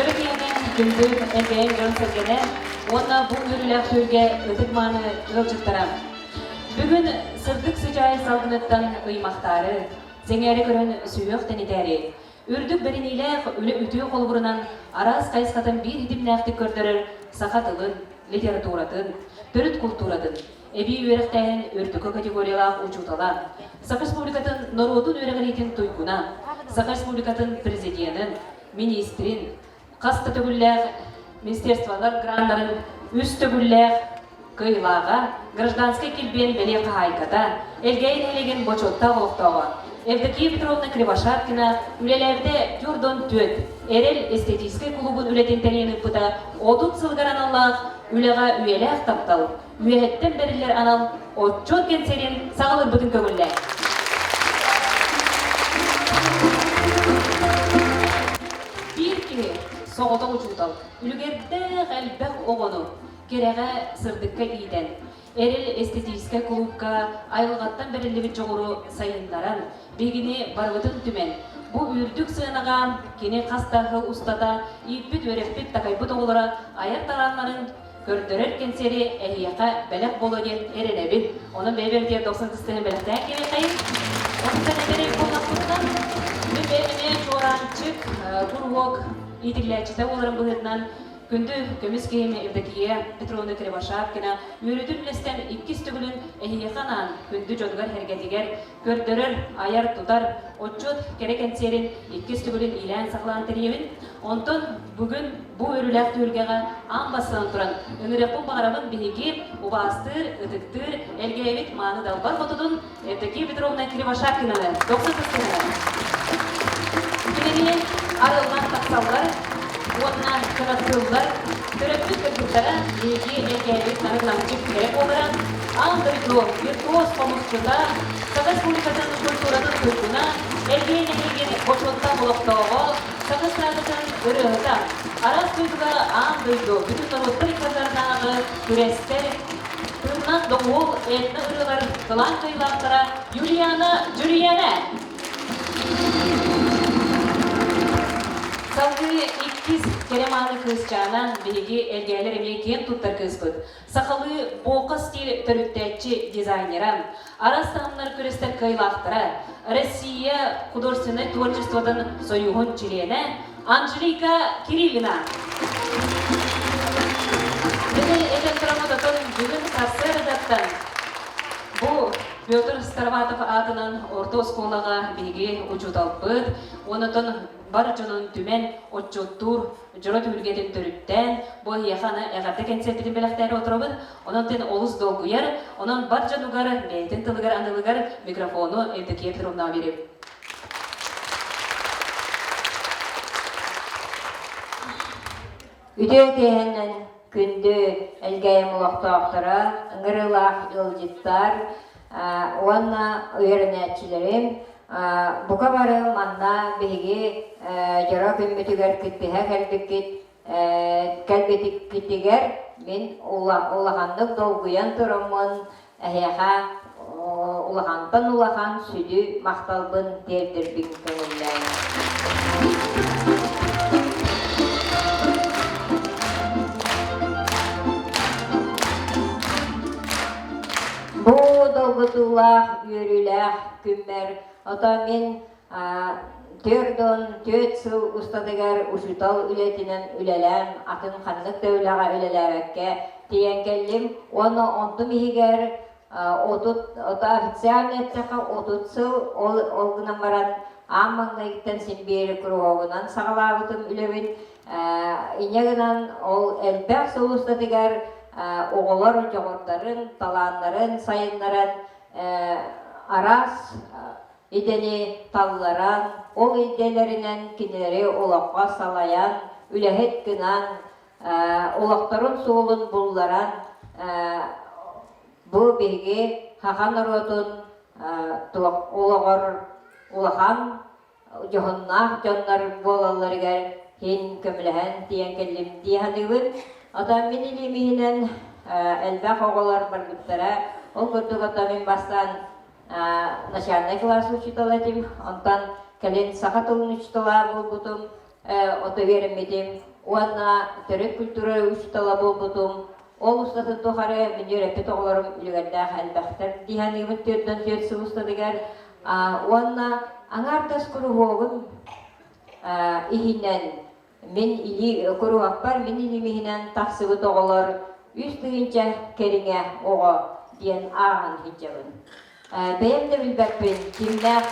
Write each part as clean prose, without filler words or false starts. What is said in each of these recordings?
Дьоро киһинэн күндү элбэйэн дьон-сэргэнэ уонна бу үөрүүлээх түһүлгэ ытык-мааны ыалдьыттара. Бүгүн сырдык сыдьаай салгыныттан ыймахтаары, сэҥээрэ көрөн сүһүөх тэнитээри, үрдүк бэриниилээх үлэ үтүө холобурунан араас хайысхатын биир ситимнээхтик көрдөрөр саха тылын, литературатын, төрүт култууратын, эбии үөрэхтээһин үрдүкү категориялаах учуутала, Саха Республикатын норуотун үөрэҕириитин туйгуна, Саха Республикатын президенин, министрин, хас да төгүллээх министерстволар граннарын үс төгүллээх кыайыылааҕа, гражданскай килбиэн бэлиэ хаһаайката, Элгээйи нэһилиэгин бочуоттаах олохтооҕо Евдокия Петровна Кривошапкина үлэлээбитэ Тюрдон түөрт, Эрэл эстетическэй кулуубун үлэтин тэрийэн ыыппыта 30 сылыгар аналлаах үлэҕэ үйэлээх таптал, үөһэттэн бэриллэр анал отчуот кэнсиэрин саҕалыырбытын көҥүллээ. Биир киһи, соҕотох учуутал, үлүгэрдээх элбэх оҕону кэрэҕэ, сырдыкка иитэн, Эрэл эстетическэй кулуупка айылҕаттан бэриллибит дьоҕуру сайыннаран, биһигини барыбытын түмэн, бу үрдүк сыанаҕа кини хас да сыл устата ииппит-үөрэппит, такайбыт оҕолоро айар талааннарын көрдөрөр кэнсиэри эһиэхэ бэлэх буолуо диэн эрэнэбин. Онон бэйэ-бэйэбитигэр дохсун тыстыһын бэлэхтээн кэлиэхэйин. Онтон этэрин буоллахпытынан, мин бэйэм эмиэ чуораанчык куруһуок иитиллээччитэ буоларым быһыытынан күндү көмүс киһим Евдокия Петровна Кривошапкина үөрүүтүн үллэстэн иккис төгүлүн эһиэхэ анаан күндү дьонугар-сэргэтигэр көрдөрөр, айар-тутар отчуот кэрэ кэнсиэрин иккис төгүлүн иилээн-саҕалаан тэрийэбин. Онтон бүгүн бу үөрүүлээх түһүлгэҕэ аан бастаан туран ыҥырыахпын баҕарабын биһиги убаастыыр, ытыктыыр Элгээйбит мааны далбар хотутун Евдокия Петровна Кривошапкинаны дохсун тыстыһынан. Кинини арыллан тахсаллар уонна кынаттыыллар төрөппүт кыргыттара биһиги Элгээйбит нарын-намчык кэрэ буолара аан дойду виртуоз хомусчута, Саха Республикатын культуратын туйгуна, Элгээйи нэһилиэгин бочуоттаах олохтооҕо, саха эстрадатын ырыаһыта, араас дойдуга аан дойду бүтүн норуоттар иккардаарынааҕы күрэстэр, тыыннаах доҕуһуол этно-ырыалар кылаан кыайыылаахтара Юлиана Дьүрүйээнэ. Салгыы иккис кэрэ-мааны кыысчаана биһиги элгээйлэр эмиэ киэн туттар кыыспыт. Сахалыы бока стиль төрүттээччи дизайнера, араас таһымнар күрэстэр кыайыылаахтара, Россия художественнай творчествотын союһун чилиэнэ Анжелика Кириллина. Били этэн тураммыт отон бүгүн сарсыардаттан бу Петр Староватов аатынан орто оскуолаҕа биһиги учууталбыт, онотон бар дьонун түмэн отчуоттуур дьоро түһүлгэтин төрүттээн, бу эһиэхэ аны эҕэрдэ кэнсиэрпитин бэлэхтээри олоробут. Онон тин олус долгуйар, онон бар дьонугар, бэйэтин тылыгар аналыгар микрофону Евдокия Петровнаҕа биэрэбит. Үтүө киэһэнэн күндү Элгээйим олохтоохторо, ыҥырыылаах ыалдьыттар уонна үөрэнээччилэрим бука бары манна биһиги дьоро күммүтүгэр кыттыһа кэлбиккит кэлбиккитигэр мин улаханнык долгуйан тураммын эһиэхэ улахантан улахан сүдү махталбын тиэрдэрбин көҥүллээҥ. Бу долгутуулаах, үөрүүлээх күммэр ото мин 44 сыл устатыгар учуутал үлэтинэн үлэлээн, атын ханнык да үлэҕэ үлэлээбэккэ тиийэн кэллим уонна онтум иһигэр 30 официально эттэххэ 30 сыл ол ол гынан баран аан маҥнайгыттан син биэри кругогунан саҕалаабытым үлэбин инньэ гынан ол элбэх сыл устатыгар оҕолор дьоҕурдарын талааннарын сайыннаран араас идэни талларан ол идэлэринэн кинилэри олоххо салайан үлэһит гынан олохторун суолун булларан бу биһиги саха норуотун олоҕор улахан дьоһуннаах дьоннор буолалларыгар иһин көмөлөһөн тиийэн кэллим дии саныыбын. Оттон мин илиим иһинэн элбэх оҕолор барбыттара. Ол курдук оттон мин бастаан начальнай кылаас учуутала этим. Онтон кэлин саха тылын учуутала буолбутум, ото үөрэммитим. Уонна төрүт культура учуутала буолбутум. Ол устатын тухары мин үөрэппит оҕолорум үлүгэрдээх элбэхтэр дии саныыбын 44 сыл устатыгар. Уонна аҥаардас куруһуогум иһинэн мин илии куруһуокпар мин илиим иһинэн тахсыбыт оҕолор 3000 кэриҥэ оҕо диэн ааҕан сылдьабын. Бэйэм да билбэппин, кимнээх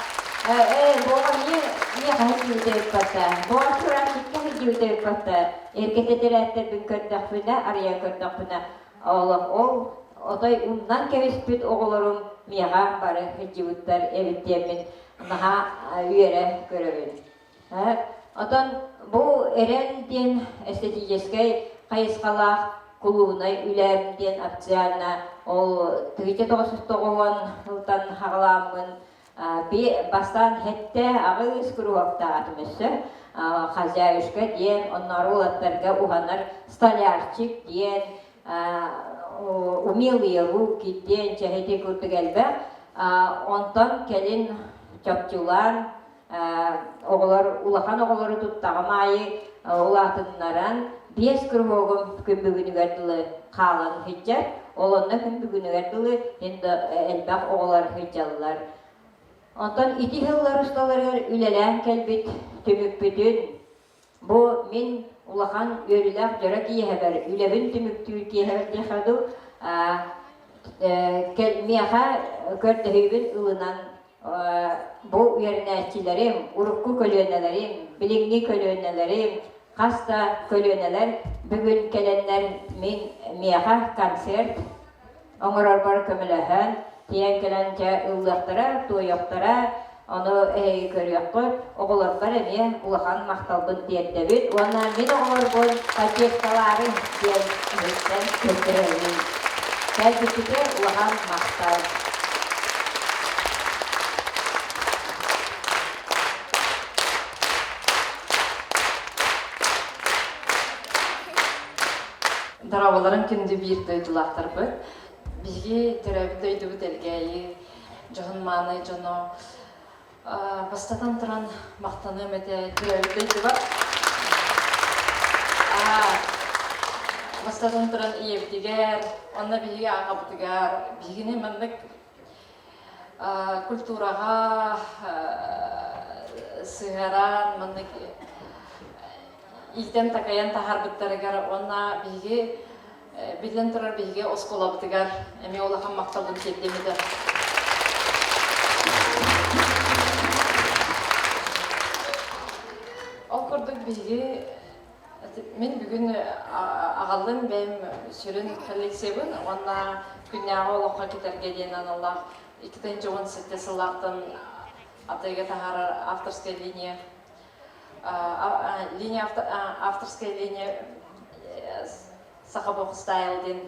ээ буола миэхэ сылдьыбыта ыппата, буола чурапчыкка сылдьыбыта ыппата, эргэ тэтэрээттэрбин көрдөхпүнэ, арыйан көрдөхпүнэ, олох ол отой умнан кэбиспит оҕолорум миэхэ бары сылдьыбыттар эбит диэммин наһаа үөрэ көрөбүн. Отон бу Эрэл диэн эстетическэй хайысхалаах кулуубунай үлэм диэн официально ол 1990 сылтан хаҕалааммын бастаан хэттэ аҕыс куруһуоктаах этим өссө хозяюшка диэн оннооро уолаттарга уһанар столярчик диэн умелые руки диэн чэһити курдук элбэх онтон кэлин чопчулаан оҕолор улахан оҕолору туттаҕым аайы улаатыннаран биэс куруһуогум күн бүгүнүгэр дылы хаалан сылдьар. Ол онно күн бүгүнүгэр дылы элбэх оҕолор сылдьаллар. Онтон ити сыллар усталарыгар үлэлээн кэлбит түмүкпүтүн бу мин улахан үөрүүлээх дьоро киэһэбэр, үлэбин түмүктүүр киэһэбэр диэхэ дуу, миэхэ көрдөһүүбүн ылынан Бу үөрэнээччилэрим, урукку көлүөнэлэрим, билиҥҥи көлүөнэлэрим, хас да көлүөнэлэр бүгүн кэлэннэр мин миэхэ концерт оҥорорбор көмөлөһөн, тиийэн кэлэн дьэ ыллыахтара, туойуохтара, ону эһиги көрүөххүт, оҕолорбор эмиэ улахан махталбын тиэрдэбит уонна мин оҕолорбун поддержкалаары диэн иһиттэн көрдөһөбүн. Кэлбиккитигэр улахан махтал. Дорооболорун күндү биир дойдулаахтарбыт. Биһиги төрөөбүт дойдубут Элгээйи дьоһун-мааны дьоно Бастатан туран махтаныам этэ төрөөбүт дойдубар. Бастатан туран ийэбитигэр, онно биһиги аҕабытыгар, биһигини маннык культураҕа сыһыаран, маннык иитэн-такайан таһаарбыттарыгар уонна биһиги биллэн турар биһиги оскуолабытыгар эмиэ улахан махталбын тиэрдиэм этэ. Ол курдук биһиги мин бүгүн аҕаллым бэйэм сүрүн коллекциябын уонна күннээҕи олоххо кэтэргэ диэн аналлаах 2017 сыллаахтан атыыга таһаарар авторская линия линия авторская линия Саха Бог Style диэн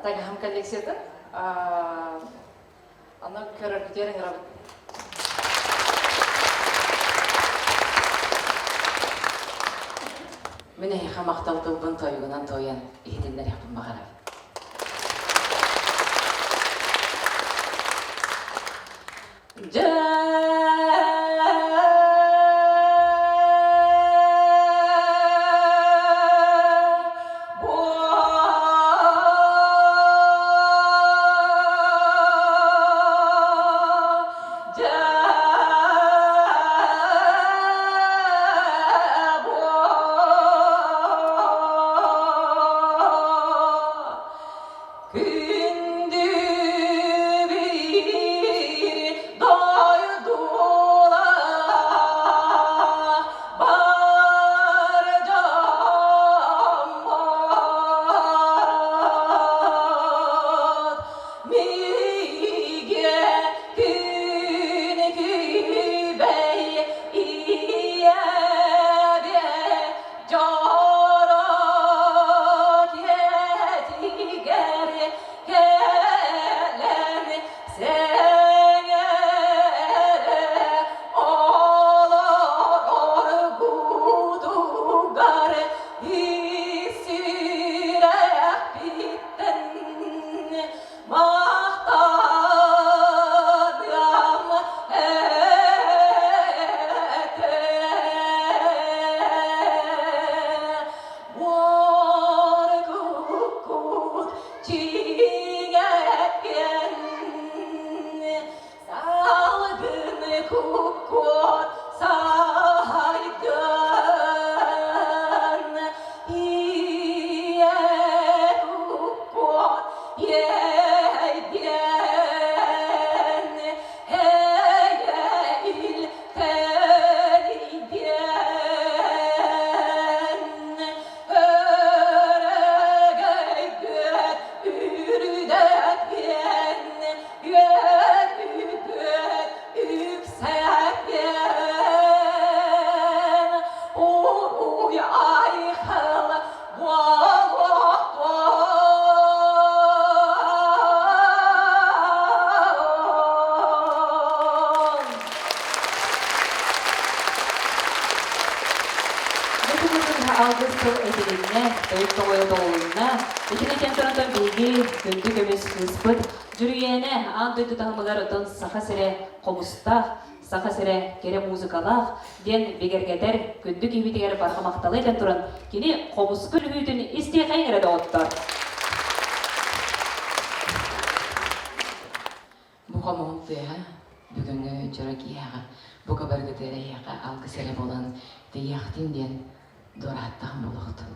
таҥаһым коллекциятын аны көрөргүтүгэр ыҥырабыт. Мин эһиэхэ махтал тылбын тойугунан туойан иһитиннэриэхпин баҕарабын. Күндү bir doydular бар жаммат Миге күн күбей иебе Дьоро киэтигэр. чиҥэтэн салгын куккуот сайдан ийэ куккуот иэйдэн эйэ илтэрийдэн өрөгөйгө үрдэтиэн үөрүүгүт үксэтиэн уруй айхал буолуохтун! Бу күн алгыс тыл этилиннэ, тойук тоҕойо тоҕулунна. Итини кэм турантан биһиги күндү көмүс кыыспыт Дьүрүйээнэ аан дойду таһымыгар отон Саха сирэ хомустаах, Саха сирэ кэрэ музыкалаах диэн бигэргэтэр күндү киһибитигэр барҕа махталы этэн туран, кини хомуска үлүһүүтүн истиэхэйиҥ эрэ доҕоттор. Бу хомуһум тыаһа бүгүҥҥү дьоро киэһэҕэ бука барыгытыгар эһиэхэ алгыс эрэ буолан тиийиэхтин диэн дуораһыттаҕым буолуохтун.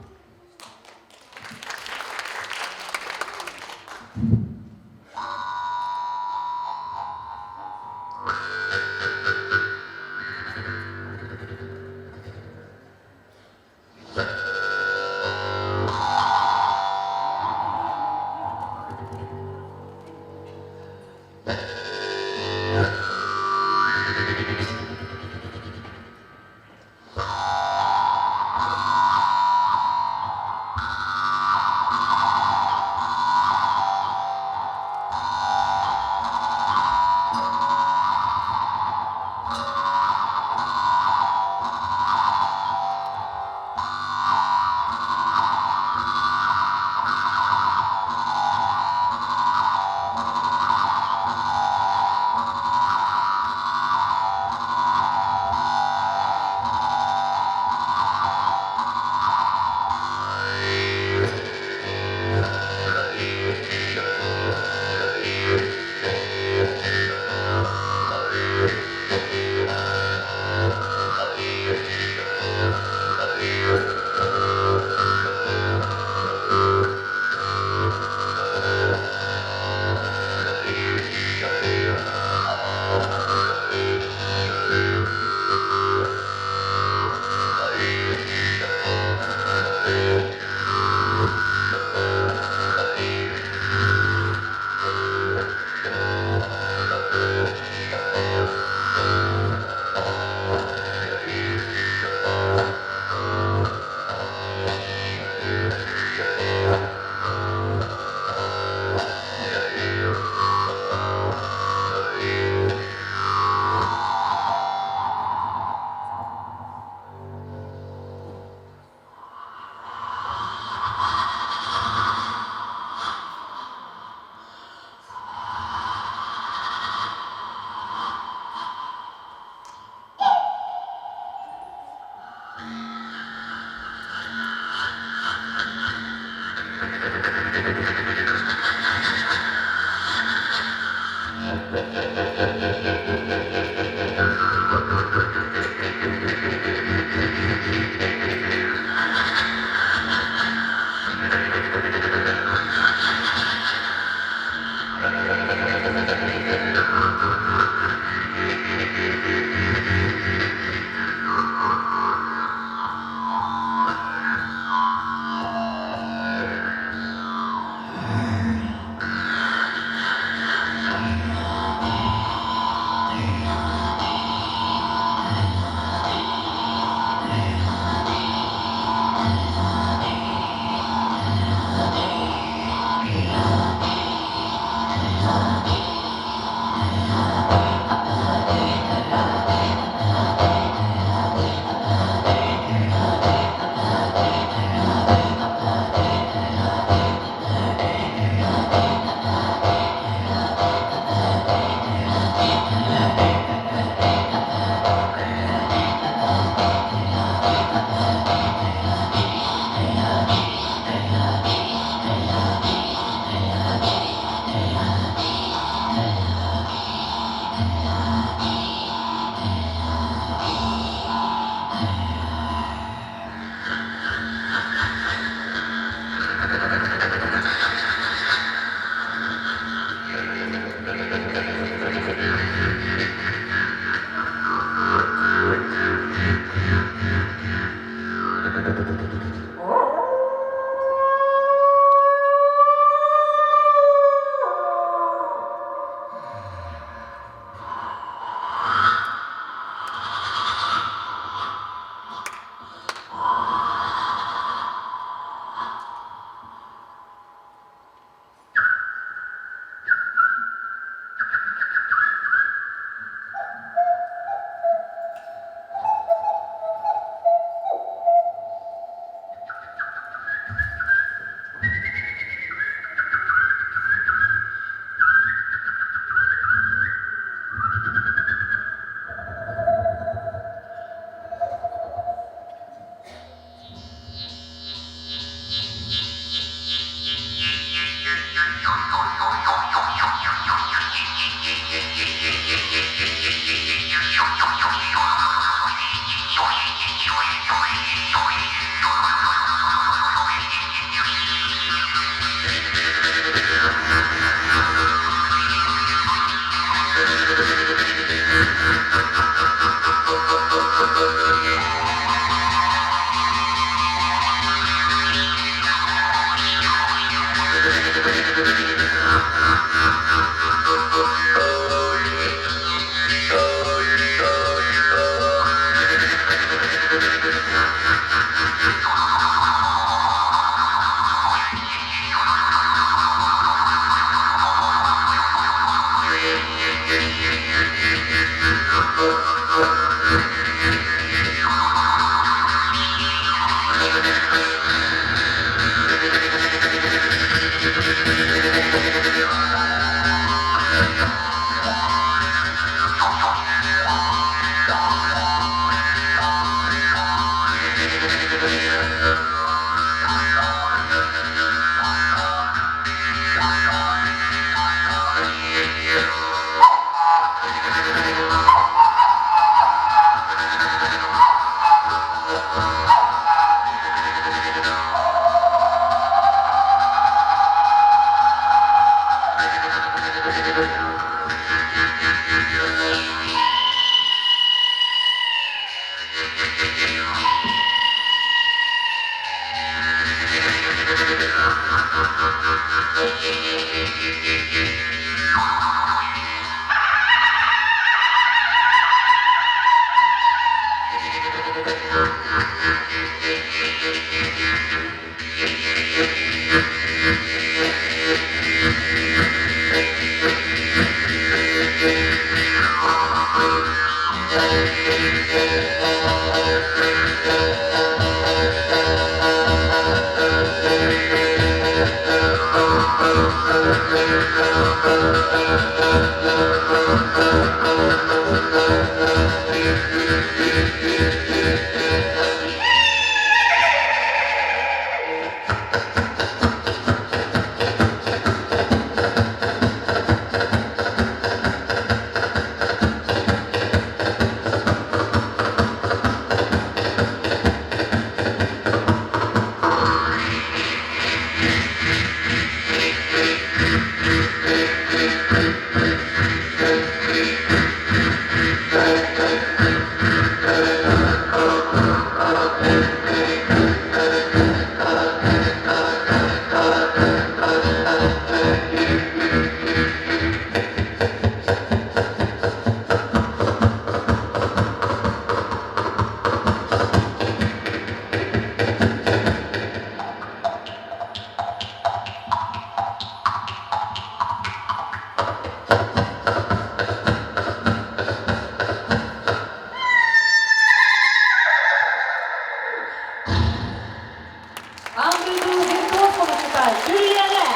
Аан дойду виртуоз хомусчута Юлияна!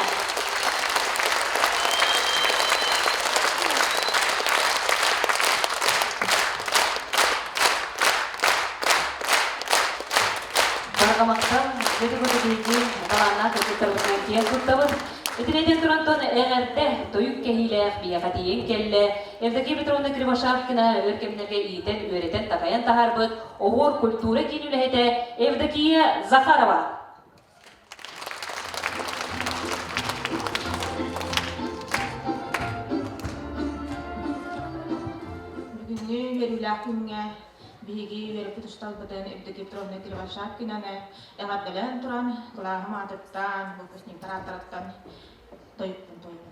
Барҕамахтан көтө-көтө биһиги талааннаах кыргыттарбытынан киэн туттабыт. Итинэн турантон эҕэрдэ тойук кэһиилээх биһиэхэ тиийэн кэллэ. Евдокия Петровна Кривошапкина өр кэмнэргэ иитэн, үөрэтэн, такайан таһаарбыт Оһуор культура киин үлэһитэ Евдокия Захарова. Бүгүҥҥү үөрүүлээх күҥҥэ биһиги үөрэппит учууталбытын Евдокия Петровна Кривошапкинаны эҕэрдэлээн туран, кылааһым аатыттан, выпускниктар ааттарыттан тойукпун туойабын.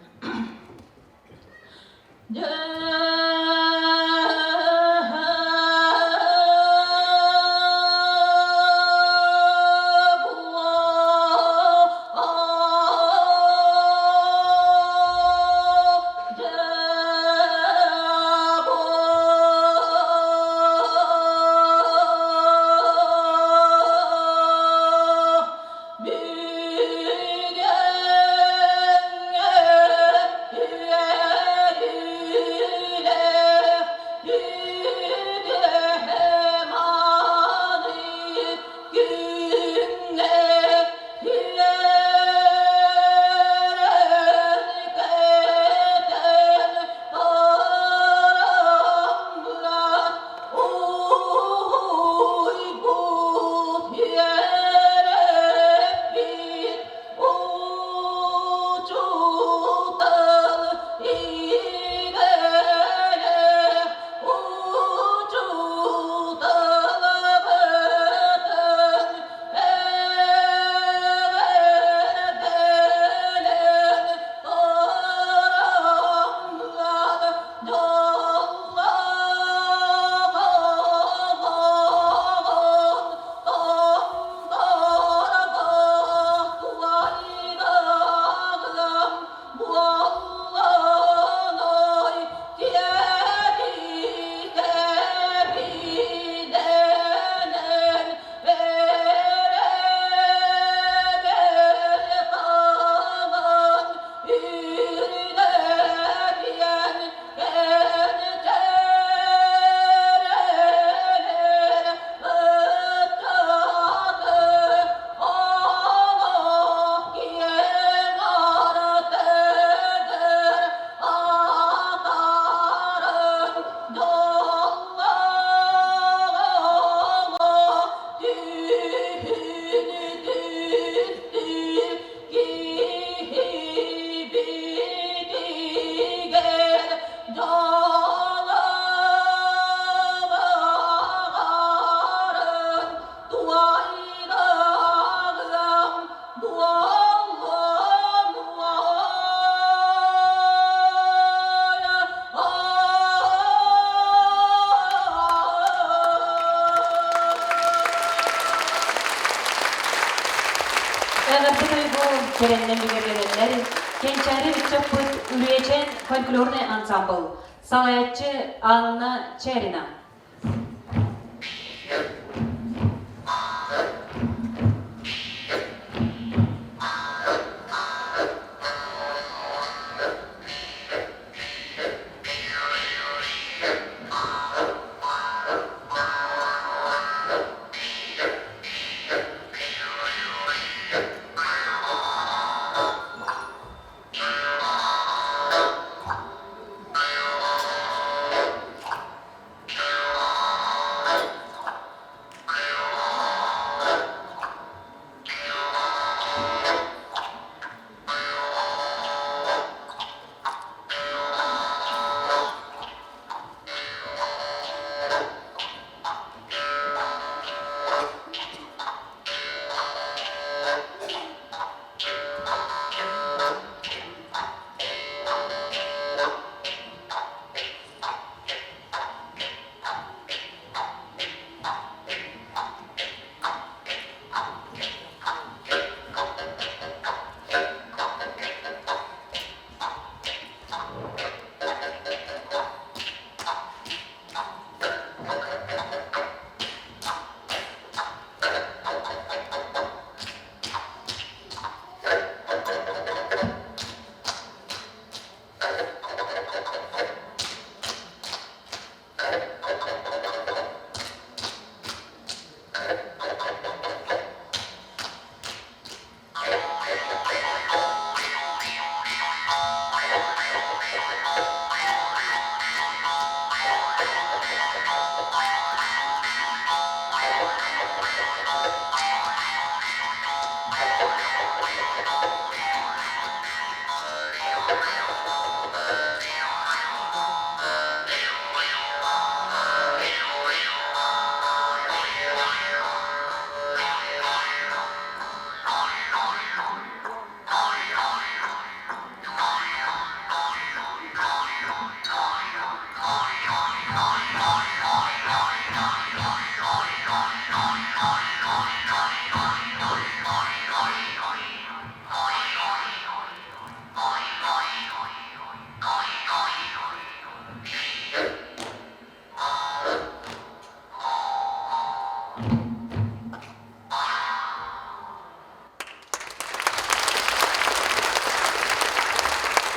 кэрэннэн бигэргэнэллэр Кэнчээри ыччаппыт Үрүөчэн фольклорнай ансамбл, салайааччы Анна Чэрина.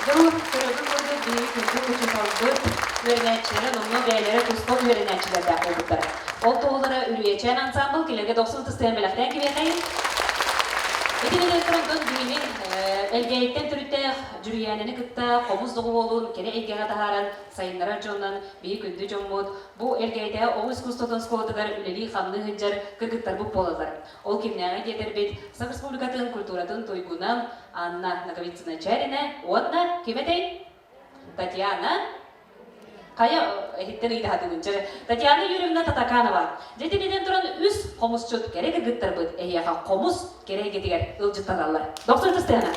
Дьон көрөргө курдук биһиги күндү учууталбыт үөрэнээччилэрэ номнуо бэйэлэрэ туспа үөрэнээччилэрдээх буолбуттара. Ол туһулара Үрүйэчээн ансаамбыл кинилэргэ дохсун ытыстыан бэлэхтээн кимиэхэйин. Итинэн туран биһиги Элгээйиттэн төрүттээх Дьүрүйээнэни кытта хомус доҕуһуолун кэрэ эйгэҕэ таһааран сайыннарар дьонунан биһи күндү дьоммут бу Элгээйитээҕи оҕо искусствотын оскуолатыгар үлэлии-хамныы сылдьар кыргыттарбыт буолаллар. Ол кимнээҕи диэтэрбит Саха Республикатын культуратын туйгуна Анна Ноговицына-Чарина уонна ким этэй? Татьяна Хайа иһиттэн ыйытаһатыгын чэ. Татьяна Юрьевна Татаканова. Дьэ итиннэн туран үс хомусчут кэрэ кыргыттарбыт эһиэхэ хомус кэрэ эйгэтигэр ыалдьыттаналлар. Доктор Кыстыана.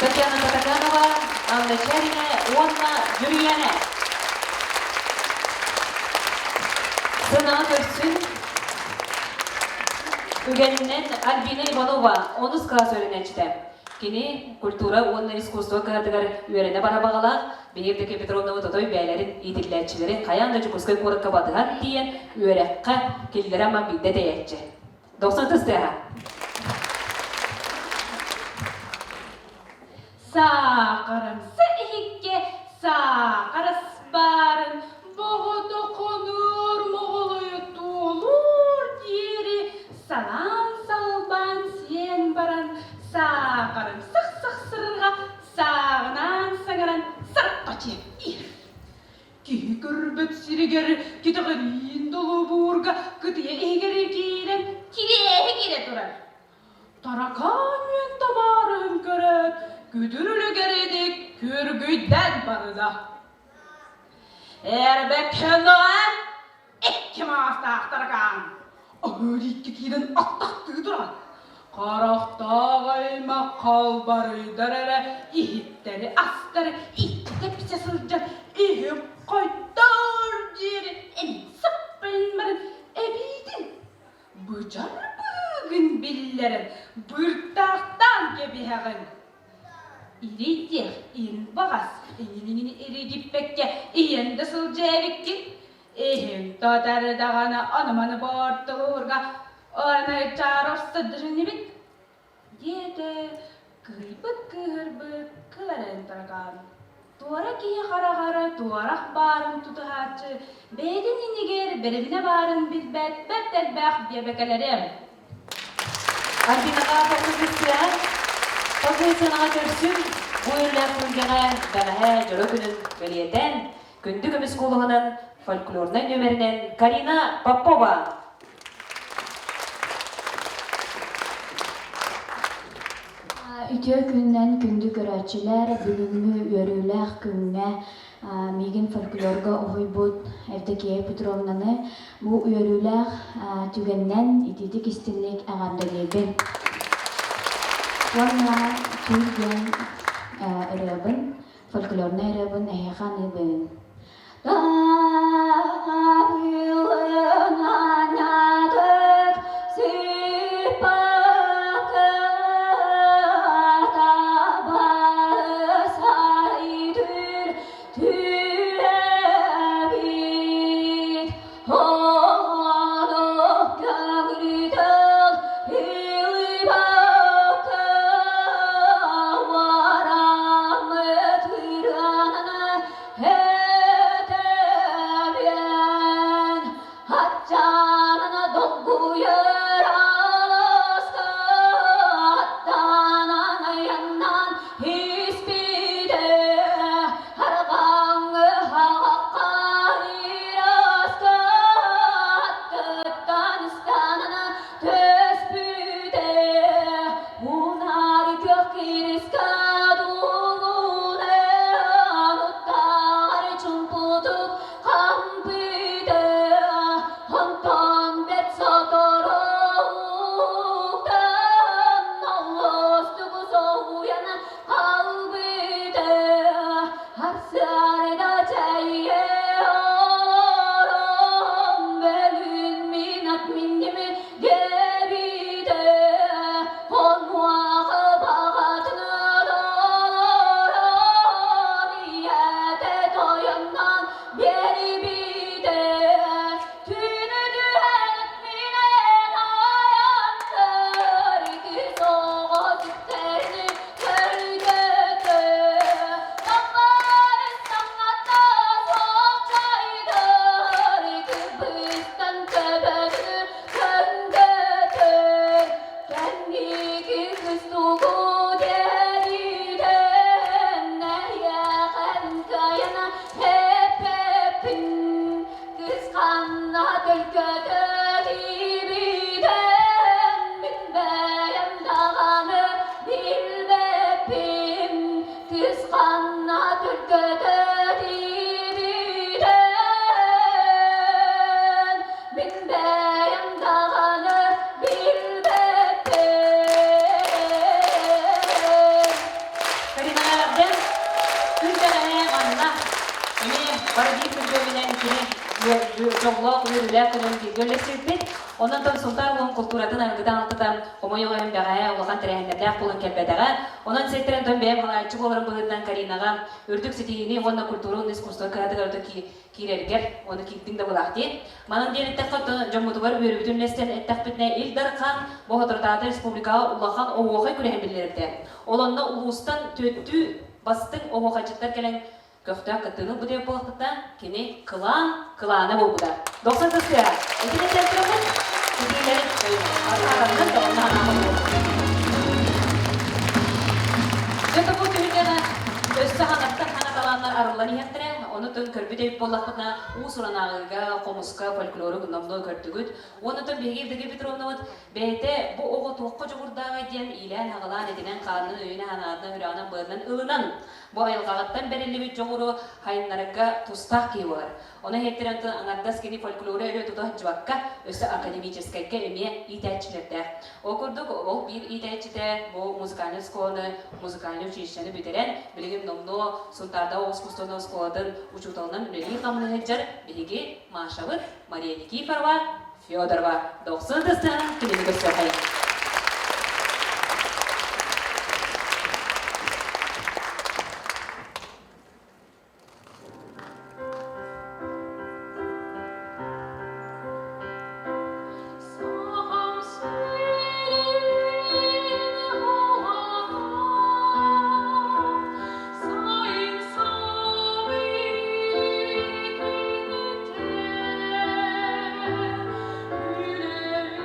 Татьяна Татаканова, Анна Чарина уонна Дьүрүйээнэ. Сынаҕа көрсүн үгэнинэн Альбина Иванова онус кылаас үөрэнээччитэ. Кини культура уонна искусство кыһатыгар үөрэнэ бара баҕалаах Биһиги Петровна Тотой бэйэлэрин иитиллээччилэрин хайаан да Дьокуускай куоракка батыһан тиийэн үөрэххэ киллэрэ аман биирдэ тэйээччи. Дохсун тыстыаха. Саахарымсы иһиккэ саахарас баарын боҕото хонуур моҕолойу туолуур диэри салаан салбаан сиэн баран саахарын сых-сых сырырҕа сааҕынаан саҥаран сарпачы иһэр. Киһи көрбөт сиригэр кэтэҕириин долобуурга кытыйа иһигэр киирэн кириэһи киирэ турар. Таракаан үөн табаарыһын көрөөт, күтүр үлүгэридик күргүйдэн барда. Эрбэккэнэн икки маастаах таракаан аһыыр икки киирэн аттахтыы турар. Харахтаах аймах халбарыйдар эрэ иһиттэри астары иччитэ пичэ сылдьан иһим хойдоор диэри эмин сыппайын баран эбиитин быдьар быыгын биллэрэн быртаахтаан кэбиһэҕин. Иридиэх ин баҕас иҥин иригиппэккэ иһэн да сылдьа эбиккин. Иһин тотар даҕаны ону-маны боортулуурга Орнайчаров сыддырыннибит диэтэ кыһыйбыт кыыһырбыт кыларын таракаан. Туора киһи хараҕар туорах баарын тутуһааччы бэйэтин иннигэр бэрэбинэ баарын билбэт бэрт элбэх биэбэкэлэри. Альбинаҕа тохсунньуктуйа Тохсунньуктуйаҕа көрсүн бу үөрүүлээх түһүлгэҕэ бэҕэһээ дьоро күнүн бэлиэтээн күндү көмүс куолаһынан фольклорнай нүөмэринэн Карина Попова. Үтүө күнүнэн күндү көрөөччүлэр, бүгүҥҥү үөрүүлээх күҥҥэ миигин фольклорга уһуйбут Евдокия Петровнаны бу үөрүүлээх түгэнинэн итиитик истиҥник эҕэрдэлиибин. Уонна түүл диэн ырыабын, фольклорнай ырыабын эһиэхэ аныыбын. Табылынанатык сыппакка табасайтыр түһэбит Оҕону көҥүрүтэл илибакка варамыт ырыанана Этэбиэн аччаанана долгуйар аласка аттанан айаннан испитэ арҕаҥҥы хаҕахха ыраска аттыттан ыстанана түспүтэ Унаар күөх кириска дуулунан уттаар чумпутук хампыта онтон бэрт сотору уктан олустук соҕус. Халбыта Арсыарда чэйэ олорон Бөлүн мин ат минними Дебите Онуаха баҕатына толорон Ийэтэ тойоннон биэрибитэ Түүнү түһэн минэн айаннар Ики соҕо сүктэрни көрдөтө Таммары саҥата суохчайдар Кыбыстан төбөтү көҥдөтөр Кэнники кыстугу дэридэн Эйэхэн кыайан эппэппин Кысханна төлкөтө тиибитэн Мин бэйэм даҕаны билбэппин Кысханна төлкөтө тиибитэн Мин бэйэм даҕаны билбэппин. Каринаҕа күн бэҕэһээ манна эмиэ бары биир күргүөмүнэн кини дьоллоох үөрүүлээх күнүн бииргэ үллэстибиппит. Онон тон Сунтаар улуун култууратын арыгытан алтата хомойуох иһин бэҕэһээ улахан тэрээһиннэрдээх буолан кэлбэтэҕэ. Онон сиэттэрэн тон бэйэм халааччы буоларым быһыытынан Каринаҕа үрдүк ситиһиини уонна культура уонна искусство кыһатыгар киирэргэр уонна киирдиҥ да былаах диэн. Манан диэн эттэххэ, дьоммутугар үөрүүбүтүн үллэстэн эттэхпитинэ, Ил Дархан бу соторутааҕыта республикаҕа улахан оһуохай күрэһин биллэрбитэ. Ол онно улуустан түөттүү бастыҥ оһуохайдьыттар кэлэн көхтөөх кыттыыны ылбыт эбит буоллахпытына, кини кылаан кылаана буолбута. Дохсун сыстыа, итини этэн турабыт, ситиилэрин архаатаннан да онно анаабат буолбут. Дьэ, бу түһүлгэҕэ өссө ханаттан хана талааннар арыллан иһэхтэрэ. Ону тын көрбүт эбит буоллахпытына, уус-уран ааҕыыга, хомуска, фольклору номнуо көрдүгүт. Уонна тон биһиги Евдокия Петровнабыт бэйэтэ бу оҕо туохха дьоҕурдааҕый диэн иилээн-аҕалаан, этинэн-хаанынан, өйүнэн-санаатынан, сүрэҕинэн-быарынан ылынан, бу айылҕаҕыттан бэриллибит дьоҕуру хайыннарарга тустаах киһи буолар. Ону иһиттэрэн аҥардас кини фольклору эрэ тута сылдьыбакка, өссө академическайга эмиэ иитээччилэрдээх. Ол курдук, ол биир иитээччитэ бу музыкальнай оскуоланы, музыкальнай училищены бүтэрэн, билигин номнуо Сунтаардааҕы искусственнай оскуолатын учууталынан үлэлии-хамныы сылдьар биһиги Машабыт Мария Никифорова Федорова дохсун ытыстыһан кинини көрсүөххэйиҥ. Сахам сирин оҕото, сайын сабый күнүтэ, үлэлээн.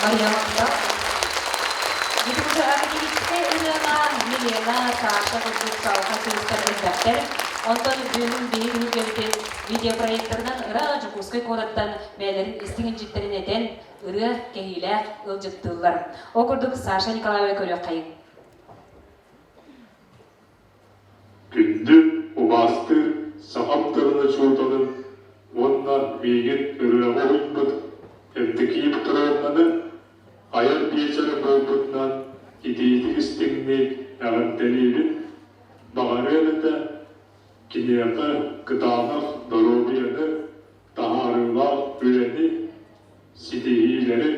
Мария Махтал. Академическай ырыаҕа Елена, Саша курдук салҕа кыыстар элбэхтэр. Онтон бүгүн биһиги түһүлгэбитин видеопроекторынан ыраах Дьокуускай куораттан бэйэлэрин истиҥ илдьиттэрин этэн, ырыа кэһиилээх ыалдьыттыыллар. Ол курдук Саша Николаевы көрүөххэйиҥ. Күндү, убаастыыр сахам тылын учууталын уонна миигин ырыаҕа уһуйбут Евдокия Петровнаны айар биэчэрэ буолбутунан итиитик-истиҥник эҕэрдэлиибин, баҕарыам этэ киниэхэ кытаанах доруобуйаны, таһаарыылаах үлэни, ситиһиилэри,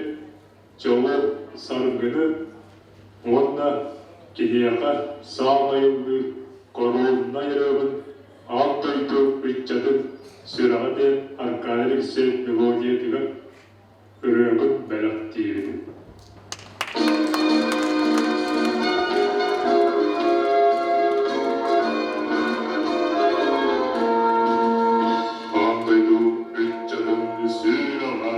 дьолу-саргыны уонна киһиэхэ саамай ыллыыр короннай ырыабын аан дойду ыччатын сүрэҕэ диэн Аркадий Алексеев мелодиятыгар ырыабын бэлэхтиибин. Аан дойду ыччатын сүрэҕэ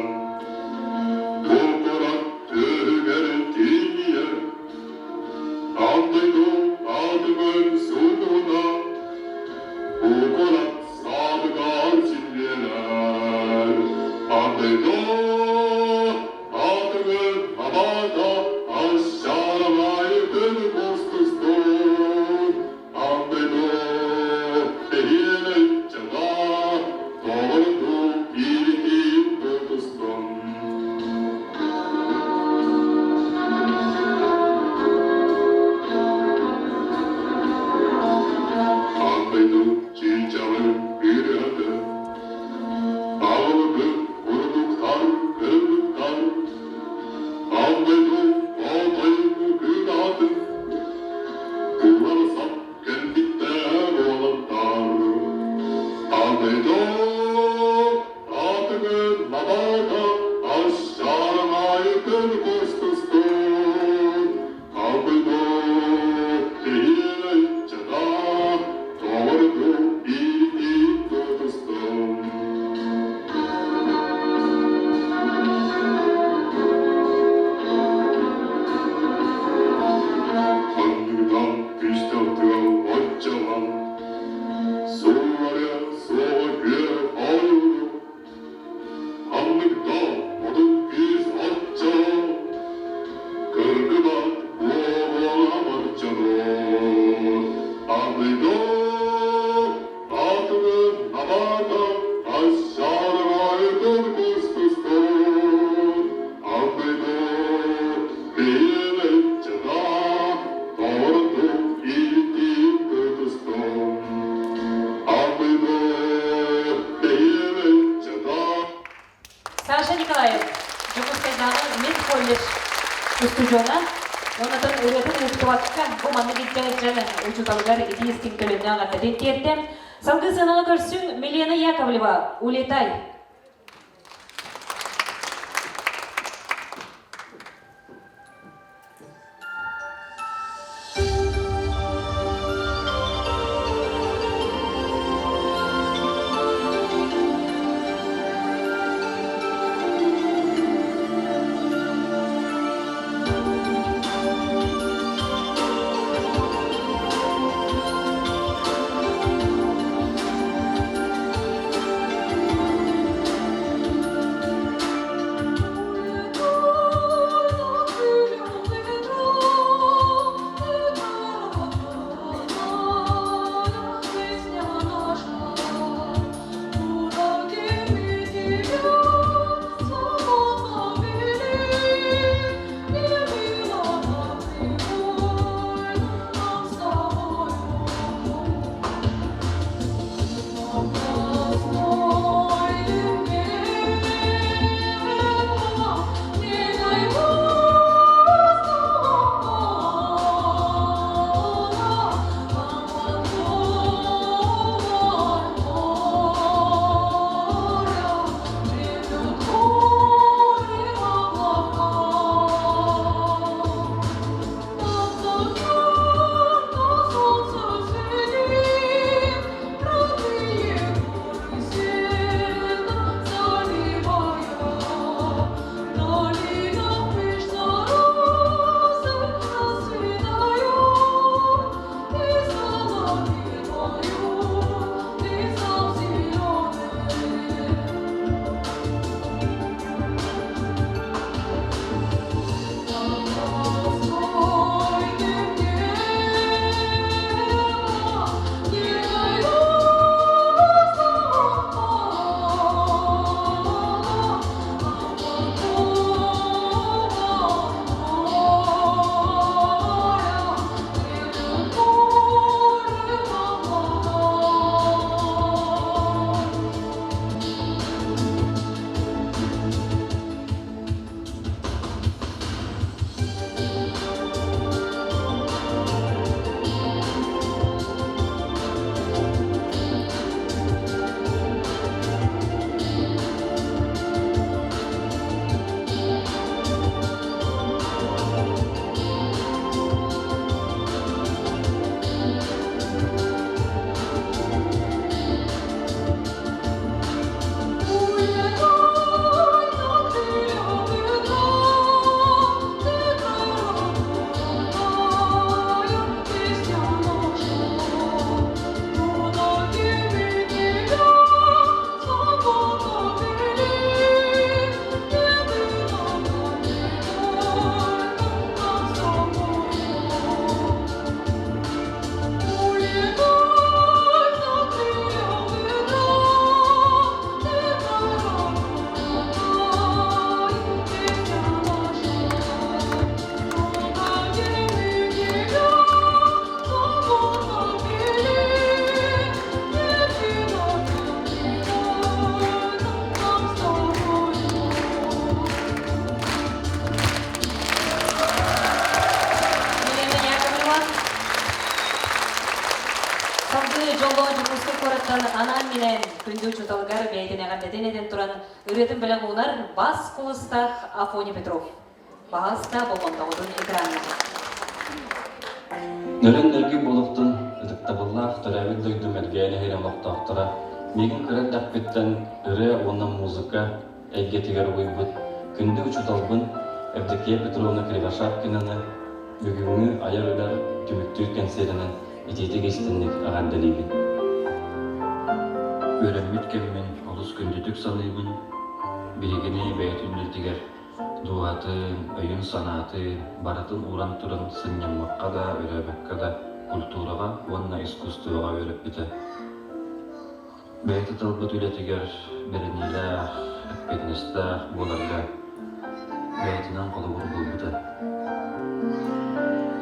Бу куорат түөһүгэр тиийэр, Аан дойду аатыгар суугуна, Бу куорат саадыгар силлиэлэр. Аан дойду аатыгар абата, Ащарамайытын кустустун. Аан дойду тэһиэн ыччата, Тоҕорду ииритин тутустун. Аан дойду чыычаҕын ырыата, Аҕылыгын курдуктар кыргыттар, Аан дойду оотойун кытаатын, Уларсан кэлбиттэр уолаттар. Аан дойду аатыгын лабаата Ащаран айытын кустустун. Аан дойду тэһиэн ыччата Тоҕорду иитин тутустун. Ханныгынан күстэх тыал оччолон, Суулларыа суоҕа күөх ойууру, Ханнык да модун күүс оччо, Кыргыбат буолуоҕа барчалар. Аныгы аатыгын абаата Ащаарыгайытын кустустун. Аныгы биир ыччата Тордук иитин тутустун. Аныгы биир ыччата Саша Николаев, Дьокуускайдааҕы медколледж устудьуона, оннотон ырыатын ыһыктыбакка бу маннык илдьэн учууталыгар итии истиҥ төлөннөөх эҕэрдэтин тиэртэ. Салгыы сыанаҕа көрсүҥ Милена Яковлева, Улетай. аатыттан анаан-минээн күндү учууталыгар бэйэтин эҕэрдэтин этэн туран ырыатын бэлэх уунар бас кулустаах Афоня Петров. Баһаалыста болҕомтоҕутун экраҥҥа. Нөрүн-нөргүн буолуохтун ытыктабыллаах төрөөбүт дойдум Элгээйи нэһилиэгин олохтоохторо миигин кыра эрдэхпиттэн ырыа уонна музыка эйгэтигэр угуйбут күндү учууталбын Евдокия Петровна Кривошапкинаны бүгүҥҥү айар үлэр түмүктүүр кэнсиэринэн итиитик истинник эҕэрдэлиибин. Үөрэммит кэммин олус күндүтүк саныыбын, биһигини бэйэтин үлэтигэр дууһатын, өйүн-санаатын барытын ууран туран сынньаммакка да, өрөөбөккө да культураҕа уонна искусствоҕа үөрэппитэ. Бэйэтэ талбыт үлэтигэр бэриниилээх, эппиэтинэстээх буоларга бэйэтинэн холобур буолбута.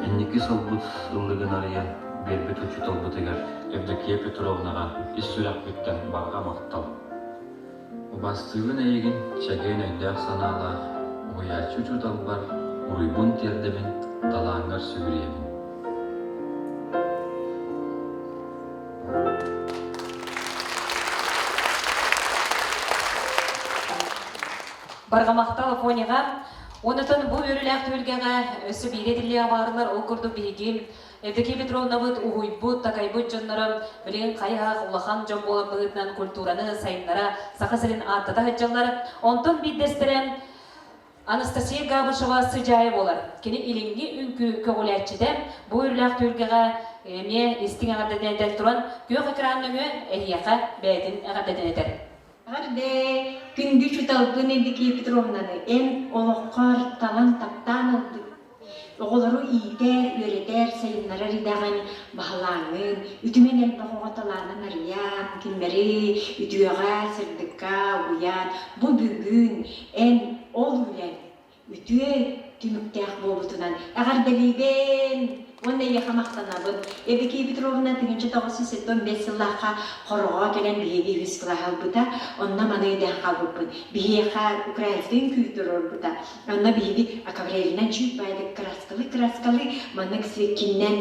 Инники сылбыт ыллыгын арыйан биэрбит учууталбытыгар Евдокия Петровнаҕа ис сүрэхпиттэн барҕа махтал. Убаастыыбын эйигин чэгиэн өйдөөх-санаалаах уһуйааччы учууталбар уруйбун тиэрдэбин, талааҥҥар сүгүрүйэбин. Барҕа махтал Афоняҕа. Онтон бу үөрүүлээх түһүлгэҕэ өссө биири этиллиэҕэ баарылар. Ол курдук биһиги Евдокия Петровнабыт уһуйбут, такайбыт дьонноро билигин хайаах улахан дьон буолан быһыытынан культураны сайыннара Саха сирин ааттата сылдьаллар. Онтон биирдэстэрэ Анастасия Габышева сыдьаайа буолар. Кини илиҥҥи үҥкүү көҕүлээччитэ. Бу үөрүүлээх түһүлгэҕэ эмиэ истиҥ эҕэрдэтин этэн туран, күөх экран нөҥүө эһиэхэ бэйэтин эҕэрдэтин этэр. Эҕэрдэ! Күндү учууталбын Евдокия Петровнаны эн олоххор талан таптаан ылбыт Оҕолору иитэр, үөрэтэр, сайыннарар идэҕин баһылааҥҥын, үтүмэн элбэх оҕо талаанын арыйан, кинилэри үтүөҕэ, сырдыкка угуйан, бу бүгүн эн ол үлэҥ үтүө түмүктээх буолбутунан эҕэрдэлиибин уонна эйиэхэ махтанабын. Евдокия Петровна 1975 сыллаахха Хороҕо кэлэн биһиги үһүс кылааһы ылбыта. Онно маны өйдөөн хаалбыппын. Биһиэхэ украинскай үҥкүү туруорбута. Онно биһиги акварелинэн чүүт баайдык краскалыы-краскалыы маннык сиккиннэн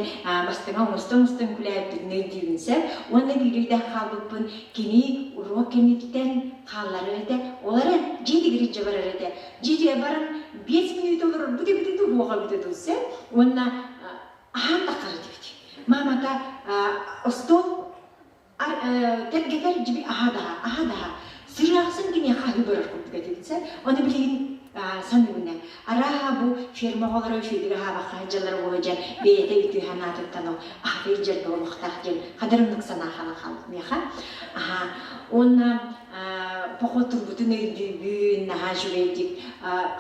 бастыҥа оҥосто-оҥосто үҥкүүлээбиппитин өйдүүбүн сөп. Уонна биир өйдөөн хаалбыппын кини уруок кэнниттэн хаалларар этэ. Ол эрэн дьиэтигэр илдьэ барар этэ. Дьиэтигэр баран 5 мүнүүтэ олорорбут эбитэ дуу, уоҕа эбитэ дуу сөп. Уонна аһаан таххар этибит. Маамата остуол Тэлгэтэр дьиби аһа даһа, аһа даһа. Сырыахсын киниэхэ аһыы барар курдук этибит сэ. Ону билигин саныыбын ээ. Арааһа бу ферма оҕолоро үчүгэйдик аһаабакка сылдьаллар буолуо дьэн бэйэтэ үтүө санаатыттан ол аһата илдьэр буолуохтаах диэн хадарымнык санаа хаалан хаалбыт миэхэ. Аһа уонна поход турбутун өйдүүбүн, наһаа үчүгэйдик.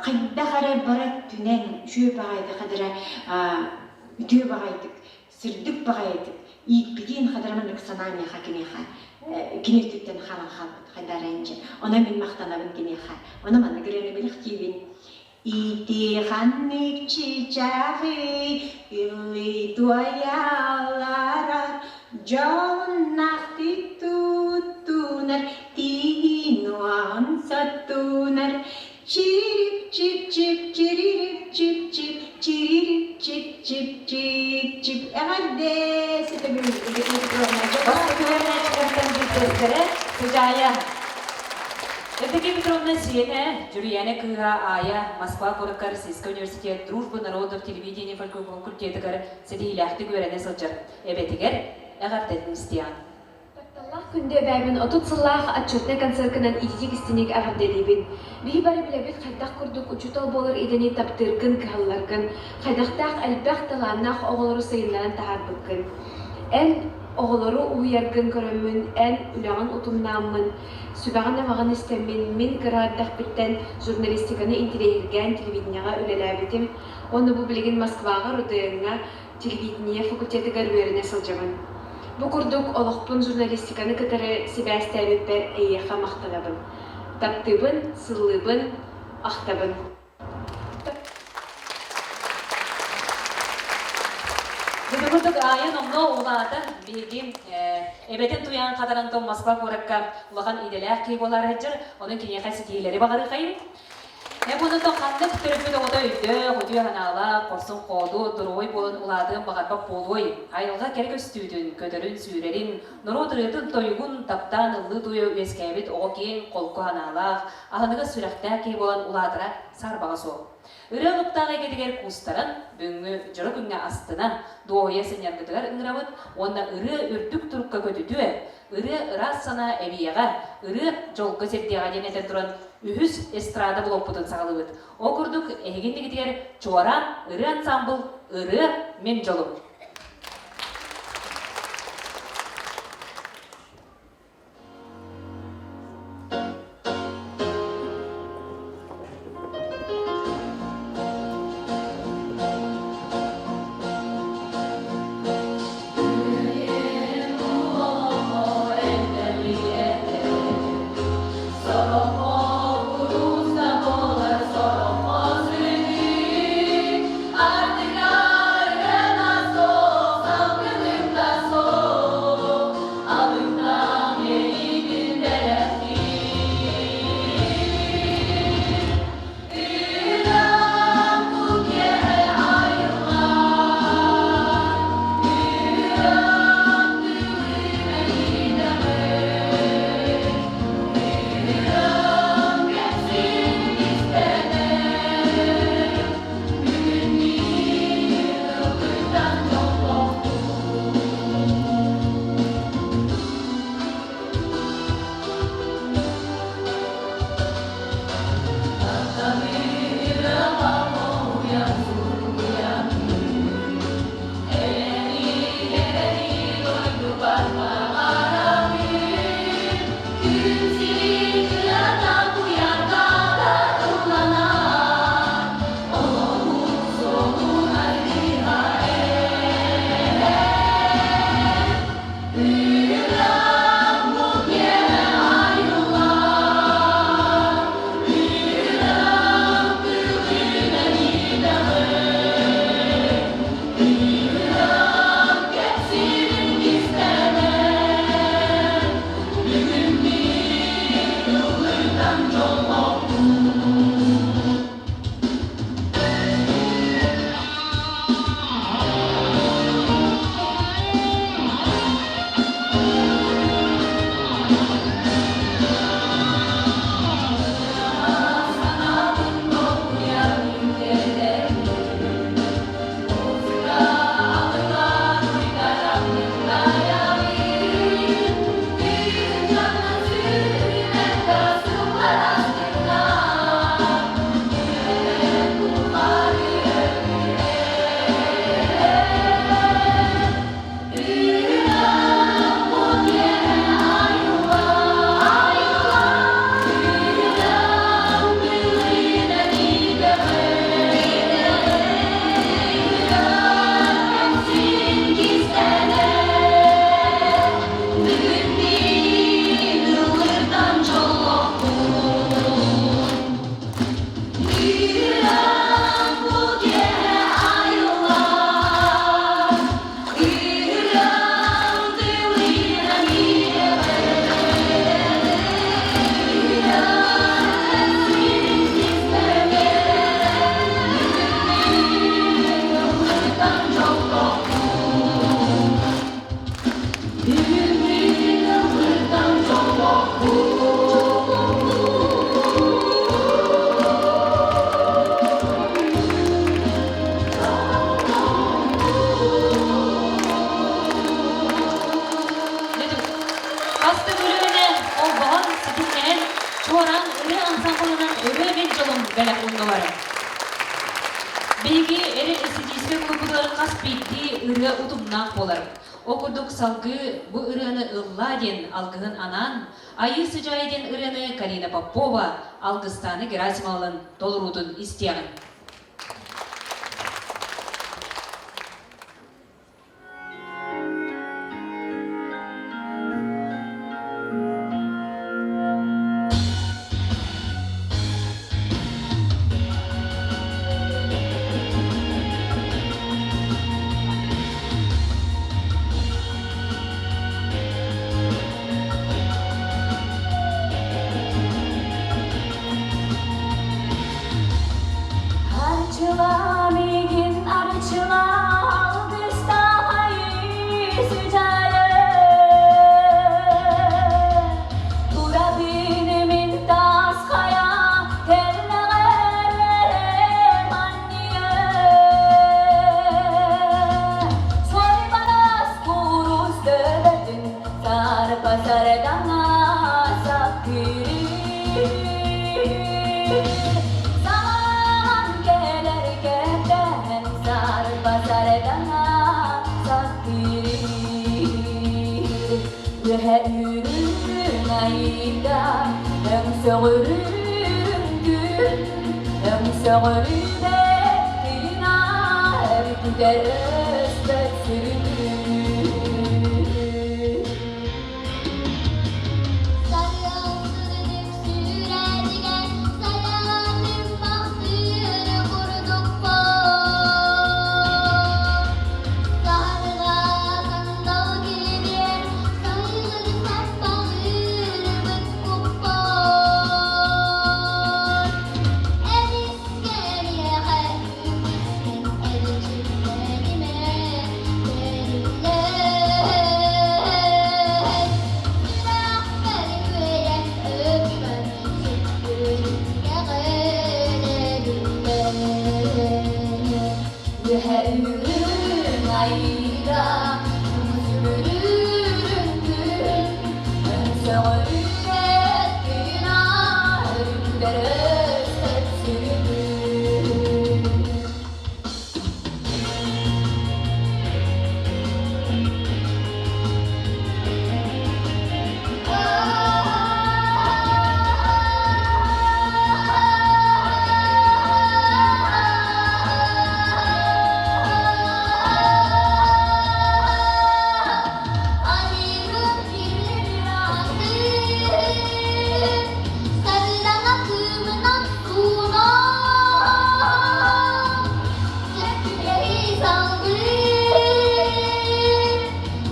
Хайдах эрэ бара өттүнэн үчүгэй баҕайытык хадара үтүө баҕайытык сырдык баҕайытык ииппитин хатыраманнык санаа миэхэ киниэхэ кини өттүттэн хаалан хаалбыт хайдаарайын дьэ онон мин махтанабын киниэхэ ону маннык ырыаны билэхтиибин Ити ханнык чычааҕый ыллый туойалларар дьоннахтык туттунар тииһин уоһун соттунар Чирип чип чип чиририп чип чип чиририп чип чип чип чип эҕэрдэ Сэтэгүл Евдокия Петровна Бастакы үөрэнээччилэртэн биирдэстэрэ Сыдьаайа. Евдокия Петровна сиэнэ, Дьүрүйээнэ кыыһа Аайа Москва куоракка Российскай университет Дружбы народов телевидение факультетыгар ситиһиилээхтик үөрэнэ сылдьар. Эбэтигэр эҕэрдэтин истиэҕиҥ. Тапталлаах күндү эбээбин 30 сыллаах отчетнай концеркынан ититик-истиник эҕэрдэлиибин. Биһи бары билэбит хайдах курдук учуутал буолар идэни таптыыргын, кыһалларгын, хайдахтаах элбэх талааннаах оҕолору сайыннаран таһаарбыккын. Эн оҕолору уһуйаргын көрөммүн, эн үлэҕин утумнааммын, сүбэҕин-амаҕын истэммин, мин кыра эрдэхпиттэн журналистиканы интириэһиргээн телевидениеҕэ үлэлээбитим уонна бу билигин Москваҕа РУДН-ҥа телевидение факультетыгар үөрэнэ сылдьабын. Бу курдук олохпун журналистиканы кытары сибээстээбиппэр эйиэхэ махтанабын. Таптыыбын, сыллыыбын, ахтабын. Ити курдук Аайа номнуо улаатан, биһиги эбэтин туйаан хатаран том Москва куоракка улахан идэлээх киһи буолаары сылдьар, онон киниэхэ ситиһиилэри баҕарыахайым. Эбунута ханнык төрөппүт оҕото өйдөөх, үтүө санаалаах, хорсун хоодуот, доруобай буолан улаатыан баҕарбат буолуой? Айылҕа кэрэ көстүүтүн, көтөрүн-сүүрэрин, норуот ырыатын-тойугун таптаан ыллыы-туйа үөскээбит оҕо киэҥ, холку санаалаах, аһыныгас сүрэхтээх киһи буолан улаатара саарбаҕа суох. Ырыа алыптаах эйгэтигэр куустаран, бүгүҥҥү дьоро күҥҥэ астына, дуоһуйа сынньаргытыгар ыҥырабыт уонна ырыа үрдүк турукка көтүтүө, ырыа ыраас санаа эбиэҕэ, ырыа дьолго сирдиэҕэ диэн этэн туран, үһүс эстрада блокпутун саҕалыыбыт. Ол курдук, эһиги иннигитигэр Чуораан ырыа ансаамбыл «Ырыа мин дьолум». Хас да көлүөнэ холбоһон, ситимнэһэн, чуораан ырыа ансаамбылынан ырыа мин дьолум бэлэх ууннулар. Биһиги эрэл эстетическэй кулууппутугар хас биирдии ырыа утумнаах буолар. Ол курдук салгыы бу ырыаны ыллаа диэн алгыһын анаан, Айыы Сыдьаайа диэн ырыаны Карина Попова, Алгыстаана Герасимовалын толоруутун истиэҕиҥ. Арчыла миигин арчыла алгыстаах айыы сыдьаайы Турабын мин таас хайа тэллэҕэр үөрэ манньыйа Суорбанас куурус төбөтүн сарпа сардаҥа саккырыыр Самаан кэлэр кэтэһэн сарпа сардаҥа саккырыыр Үөһэ үрүҥ айда өҥсөҕүрүн күн өҥсөҕүрүбэт тыынар күтэр өспөт сүрүн. Сарыалсырдык сүүрээдигэр сайаҕатым бахтыыр курдукпун. Саһарҕа сандал килибиэр сайылыр саппаҕырбыт куппун. Эмискэ миэхэ үгүскүн эрчимнэнимэ тэриллэн. Сүрэхпэр үөйэн өппөр сүппүн кэҕин эбиллэн. Үөһэ үрүҥ айда, сүгүрүрүн күн, өҥсөҕүрүбэт тыынар өрүкүтэр өспөт сүрүн. Айыым кирилаатын сардаҥа кыымынан суунан Дьэккүрэһи салгыыр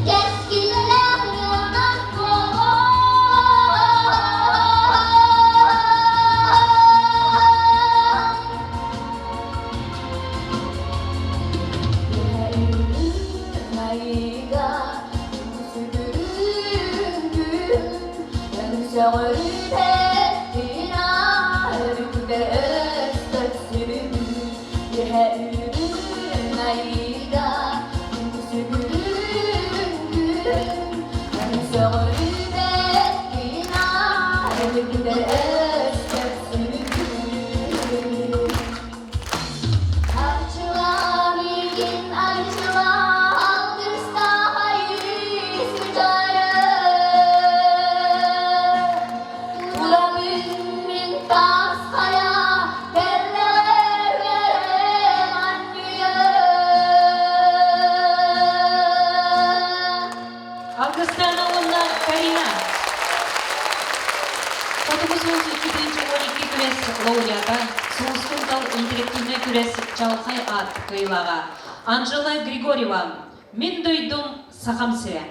кэскиллээх ырыанан буолар. Үөһэ үрүҥ айда, сүгүрүн күн, өҥсөҕүрүбэт тыынар өрүкүтэр өспөт сүрүн. Үөһэ үрүҥ айда, сүгүрүн күн, өҥсөҕүрүбэт тыынар өрүкүтэр өспөт сүрүн. Арчыла миигин арчыла алгыстаах айыы сыдьаайы Турабын мин таас хайа тэллэҕэр үөрэ манньыйа Алгыстаана уонна Карина. Хотугу сулус 212 күрэс лауреата, Сулустун тал интерактивнай күрэс чаҕылхай аат кыайыылааҕа Анжела Григорьева «Мин дойдум Сахам сирэ».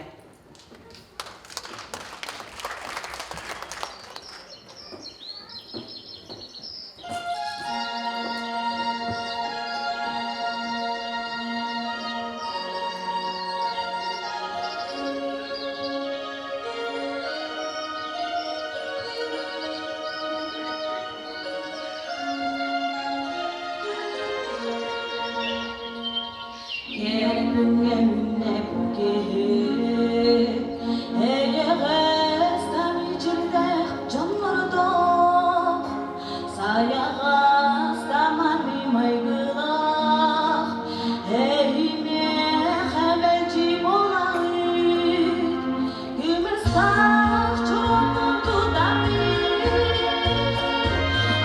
Кэргүҥҥэ үүннэ бу киһи эйэҕэс тамичирдээх дьоннордоох сайаҕас таманы майгылаах эһимиэхэ мэлдьи буолаҕыт көмүс-таах чорооттон тутаҕыт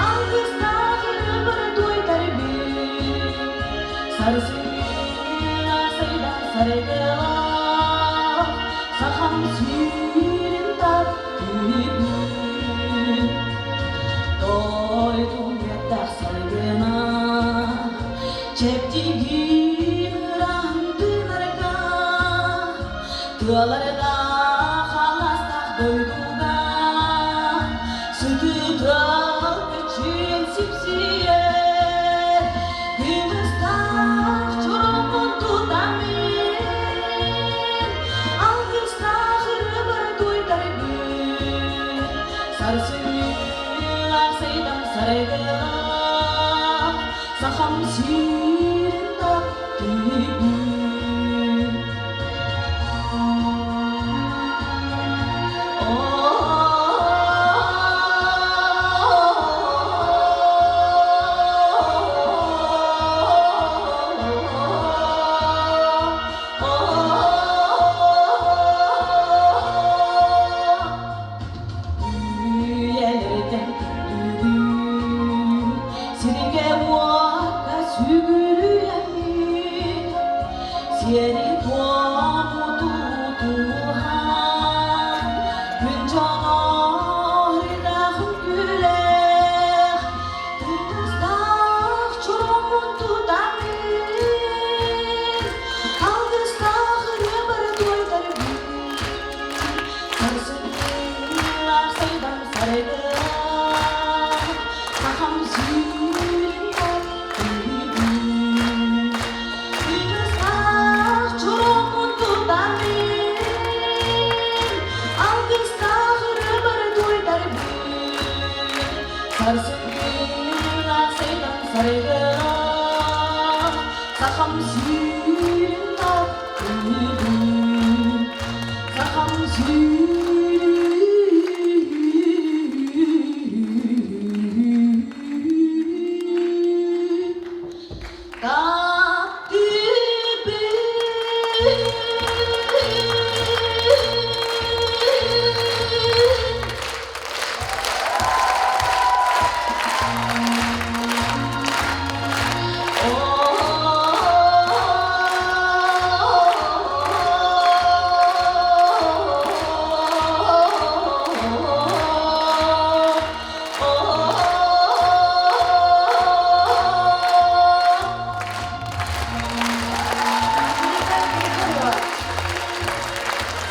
алгыстаах ырыабар туойтарбыт Сарсыҥҥы сайдан саргылаах Сахам сирин таптыыбын. Дойдум үөттэх салгына Чэбдигин ыраан тыынарга Тыаларга халастах дойдуга Сытытал көчүөн сипсийэр. Сахам сирин таптыыбын. Үйэлэртэн күндүгүн сиргэ-уокка сүгүрүйэммит, сиэри-туому тутуһан, күн дьоно ыйдаах үҥкүүлээх, тыыныстаах чуроммун тутаммын, алгыстаах ырыабар туойдарбын. Сарсыҥҥылаах сайдан сарайдыах, сахам сүүрүн таптыыбын. Ыҥырсаах чуроммун тутаммын, алгыстаах ырыабар туойдарбын. Сарсыҥҥылаах сайдан сарайдыах, сахам сүүрүн таптыыбын. Сахам сүүрүн таптыыбын.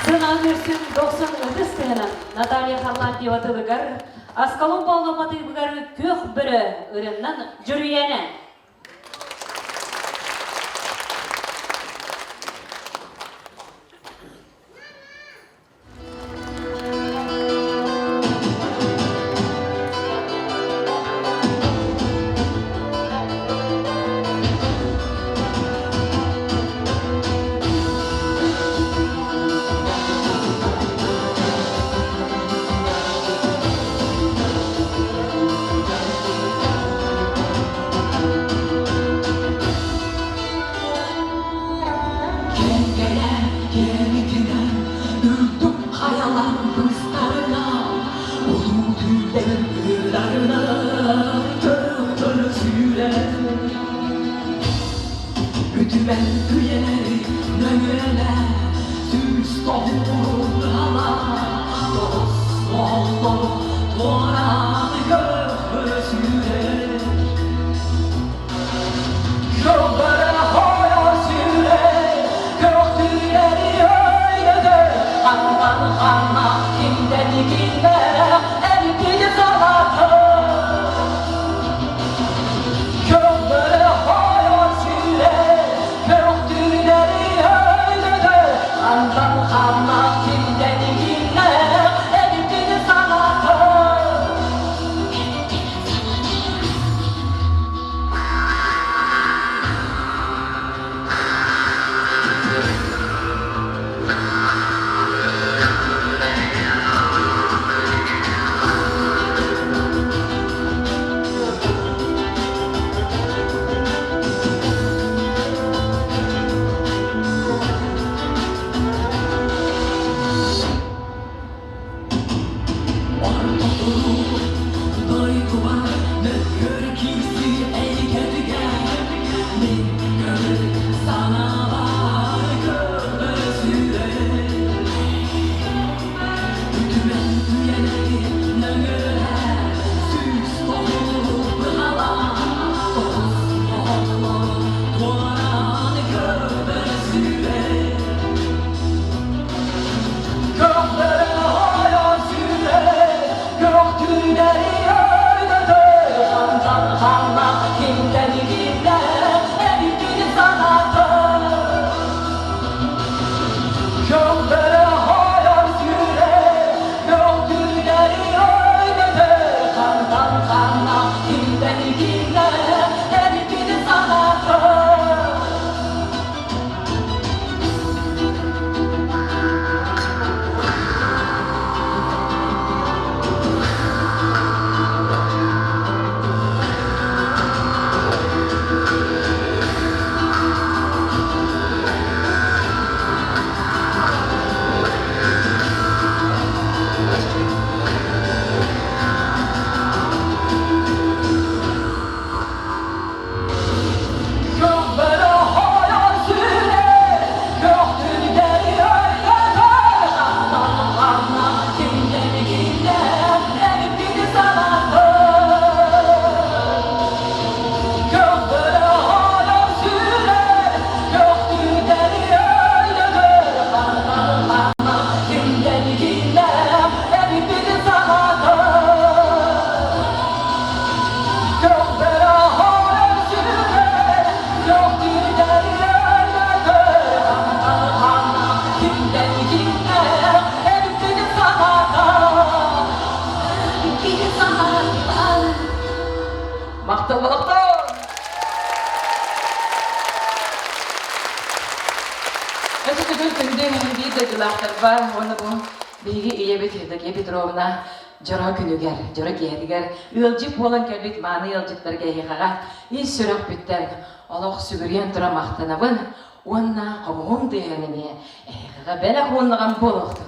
Сынаан көрсүн 90 ытыс тыһынан Наталья Харлампьева тылыгар Аскалон Павлов матыыбыгар Күөх бөрө ырыаннан дьүрүйэнэ. Кэккэлэ кэҥэтинэн үрдүк хайалар быыстарынан улуу түүтэр ыырдарынан төрөх-төрө сүүрэн Үтүмэн үйэлэри нөҥүөлэ сүүс тоһуурун ала тоҕус оһоллору туораан көхө сүүрэр Көҕөрө хойор сүүрэр, көхтүлэри өйдөтөр, хантан ханна кимтэн кимнээх эргин санатар. Көҕөрө хойор сүүрэр, көхтүлэри өйдөтөр, хантан ханна кимтэн кимнээх эргин санатар. Өссө төгүл күндү биир дойдулаахтарбар уонна бу биһиги ийэбит Евдокия Петровна дьоро күнүгэр, дьоро киэһэтигэр ыалдьыт буолан кэлбит мааны ыалдьыттарга эһиэхэҕэ ис сүрэхпиттэн олох сүгүрүйэн туран махтанабын уонна хомуһум тыаһын эмиэ эһиэхэҕэ бэлэх уоннаҕым буолуохтун.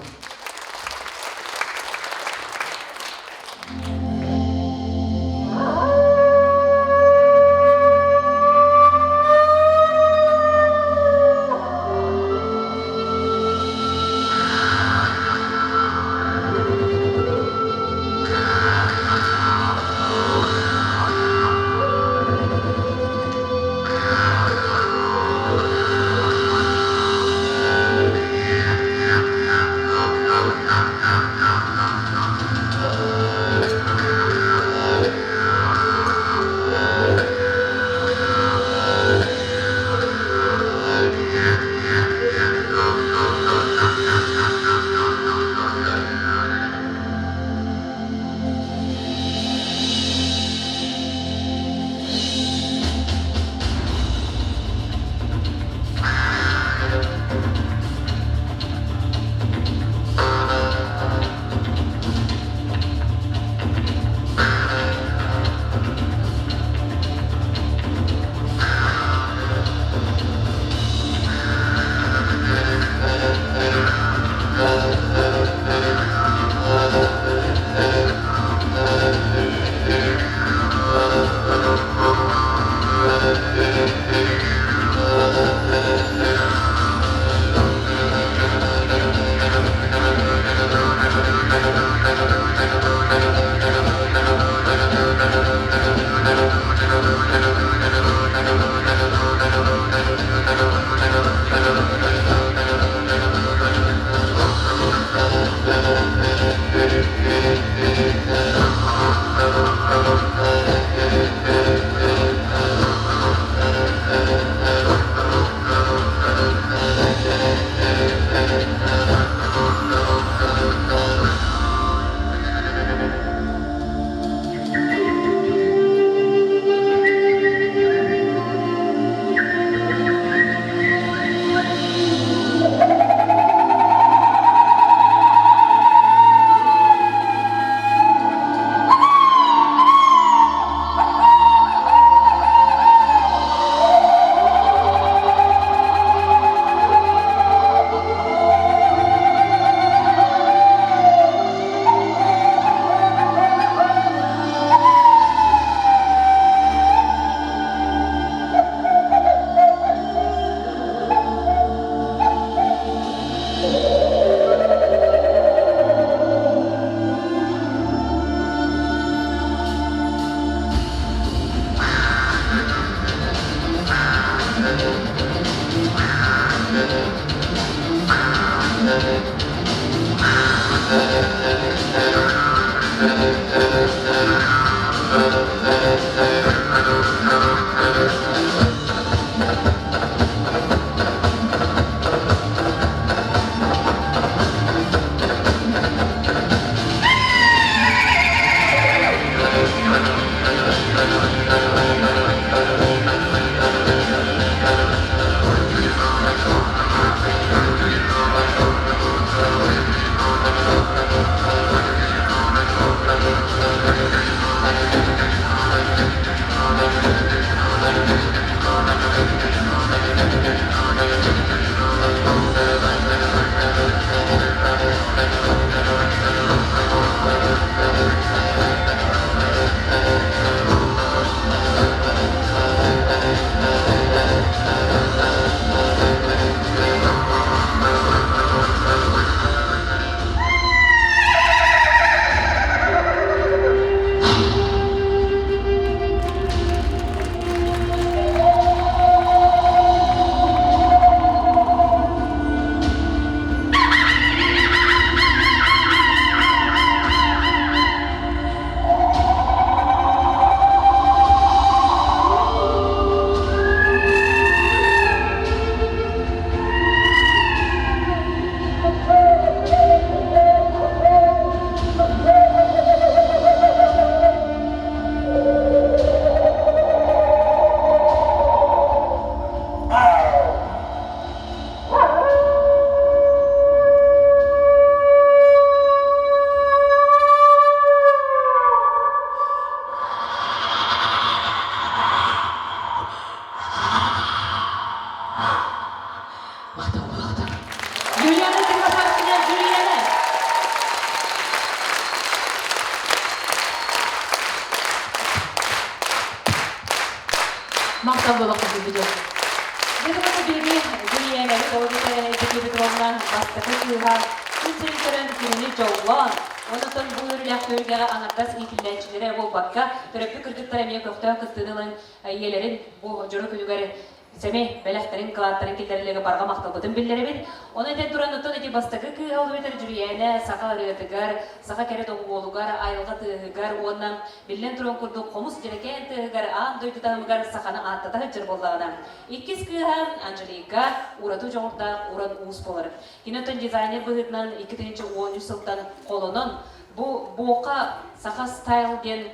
бастакы кыыһа күн сирин көрөн кинини дьоллоон, онон бу үөрүүлээх түһүлгэҕэ аҥардас иитиллээччилэрэ буолбакка, төрөппүт кыргыттар эмиэ көхтөөх кыттыыны ылан ийэлэрин бу дьоро күнүгэр сэмэй бэлэхтэрин, кылааттарын киллэрэллэргэ барҕа махталбытын биллэрэбит. Ону этэн туран, оттон ити бастакы кыыһа ол эбэтэр Дьүрүйээнэ саха ырыатыгар, саха кэрэ доҕуһуолугар, айылҕа тыаһыгар уонна биллэн туран курдук хомус дьэрэкээн тыаһыгар аан дойду таһымыгар саханы ааттата сылдьар буоллаҕына, иккис кыыһа Анжелика ураты дьоҕурдаах уран уус буолар. Кини оттон дизайнер быһыытынан 2013 сылтан холонон бу Буока Саха стайл диэн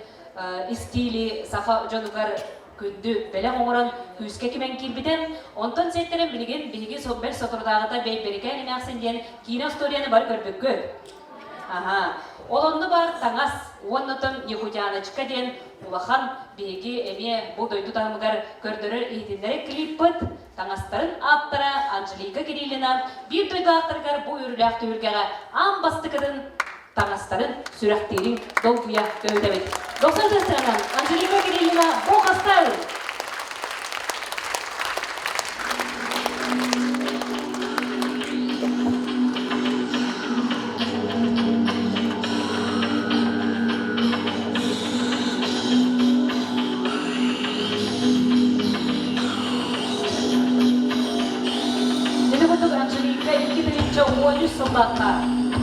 истиили саха дьонугар күндү бэлэх оҥорон күүскэ кимэн киирбитэ. Онтон сиэттэрэн билигин биһиги бэл соторутааҕыта Бэйбэрикээн эмээхсин диэн киинэ остуоруйаны бары көрбүккүт. Аһа. Ол онно баар таҥас уонна оттон Якутяночка диэн улахан биһиги эмиэ бу дойду таһымыгар көрдөрөр иһитиннэрэр клиппыт таҥастарын ааптара Анжелика Кириллина биир дойдулаахтарыгар бу үөрүүлээх түһүлгэҕэ аан бастакытын таҥастарын сүрэхтиирин долгуйа көһүтэбит. Дохсун сыһыанан Анжелика Кириллина бу хастаын! Ити курдук Анжелика 2013 сыллаахха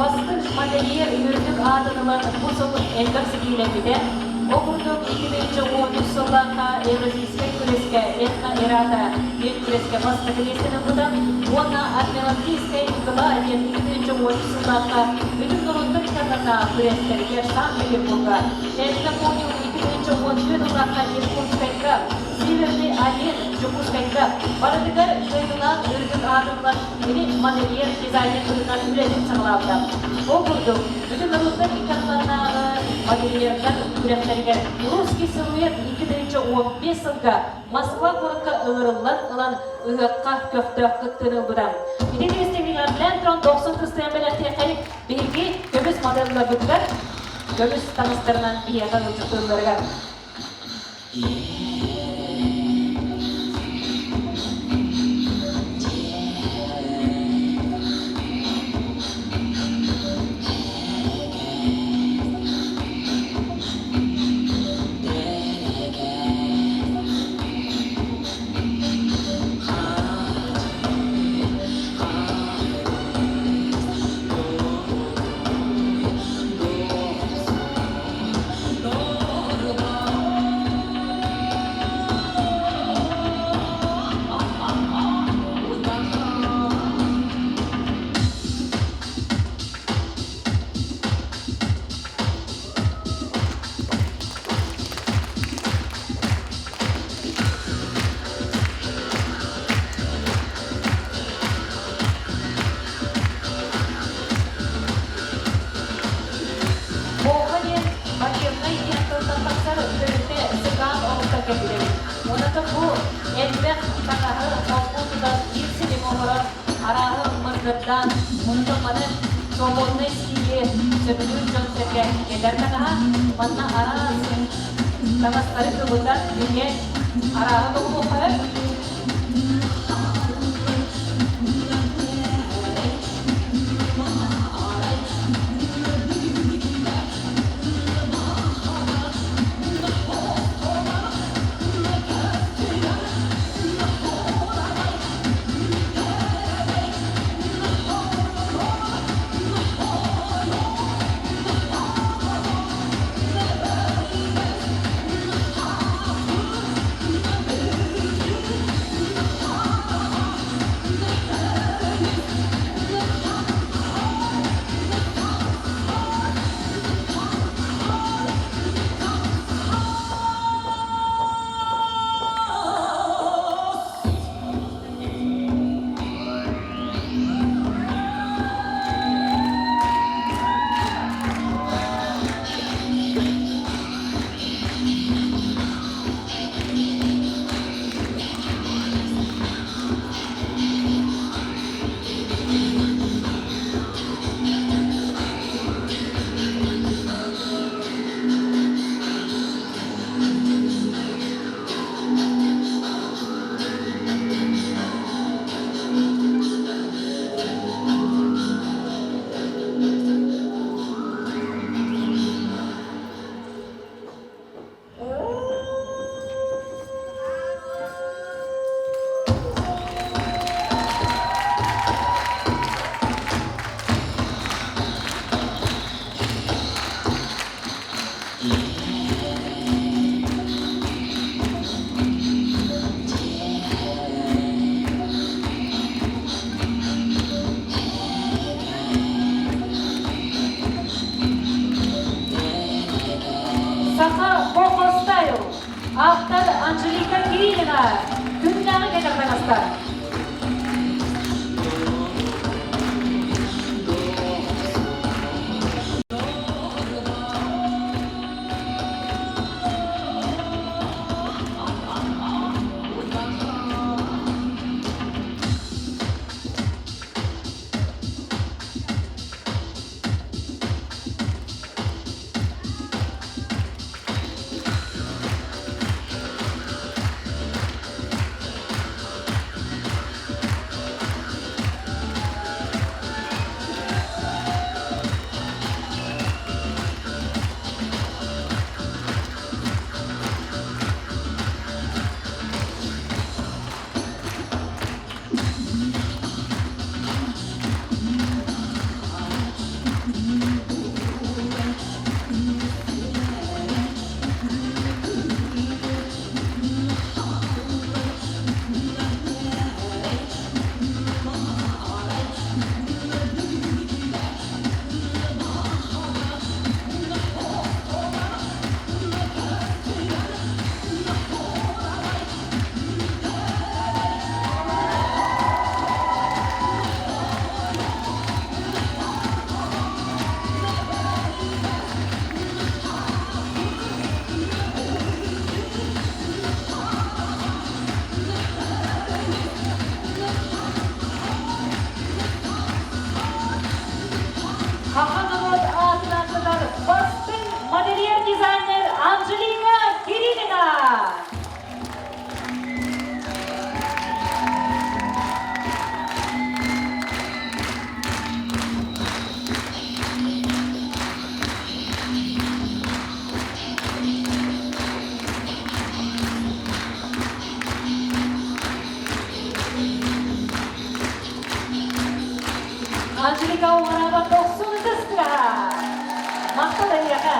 бастыҥ модельер үрдүк аатын ылан бу сыл элбэх ситиилэммитэ. Ол курдук 2013 сыллаахха Евразийскай күрэскэ Этно Эрата диэн күрэскэ бастакы миэстэни ылбыта уонна Адмиралтейская игла диэн 2013 сыллаахха бүтүн норуоттар икки күрэстэригэр Санкт-Петербурга Этно-подиум 2014 сыллаахха Иркутскайга Северный олень Дьокуускайга барытыгар кыайыылаах үрдүк аатыллан кини модельер дизайнер быһыытынан үлэтин саҕалаабыта. Ол курдук, бүтүн норуоттар икки ардыларынааҕы модельердар күрэхтэригэр «Русский силуэт» 2015 сылга Москва куоракка ыҥырыллан ылан ыһыахха көхтөөх кыттыыны ылбыта. Ити тиэстиҥҥэ туран 90 кыстыйан бэлэхтиэххэй биһиги көмүс моделларбытыгар көмүс таҥастарынан биһиэхэ ыалдьыттыылларыгар. Буоха диэн байыаннай диэн тылтан тахсар төрүтэ сыкаан оҥосто кэлбит. Уонна бу элбэх таҥаһы холбуу тутан биир силим оҥорон арааһы мырдырдаан онтон маны свободнай стили сөбүлүүр дьон-сэргэ кэтэр таҥаһа манна араас таҥастары кыбытан эмиэ арааһы тобулуохха сөп. кыргыттар. Саха норуот аатын ааттатар бастыҥ модельер-дизайнер Анжелика Кириллина! Анжелика Угараба дохсун ытыстыра! Махтал эйиэхэ!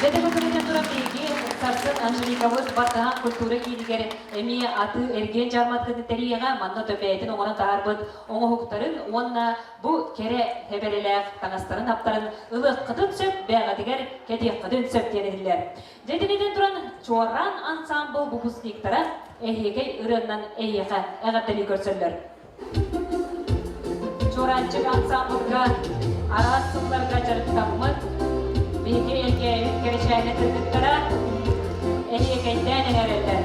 Дэтэ көтүрүтэн туран биһиги сарсын Анжеликабыт Бартаһаан культура киинигэр эмиэ атыы эргиэн дьаарманкатын тэрийиэҕэ манна бэйэтин оҥорон таһаарбыт оҥоһуктарын уонна бу кэрэ хэбэрэлээх таҥастарын аптарын ылыаххытын сөп, бэйэҕитигэр кэтиэххитин сөп диэн этиллэр. Дьэ итинитин туран Чуораан ансаамбыл выпускниктара эһиэкэй ырыаннан эйиэхэ эҕэрдэлии көрсөллөр. Чуораанчык ансаамбылга араас сылларга дьарыктаммыт биһиги Элгээйбит кэрэчээнэ кыргыттара эһиэкэйдээн эҥэрэллэр.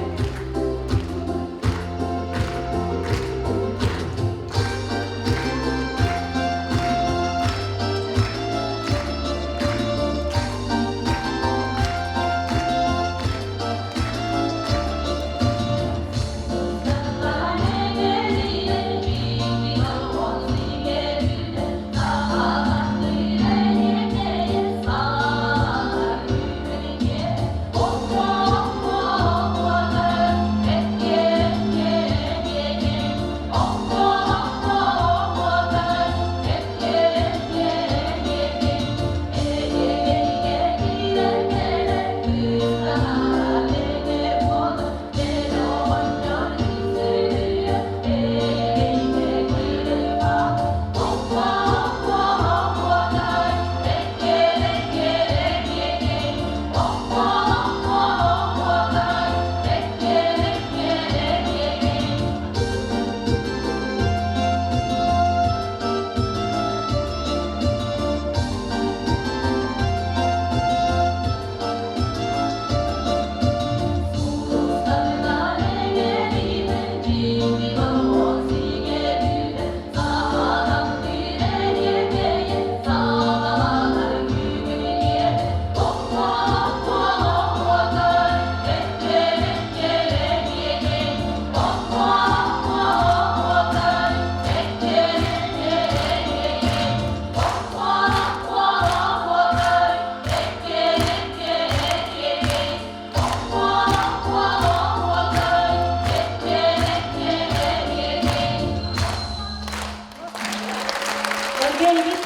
Эргээйбит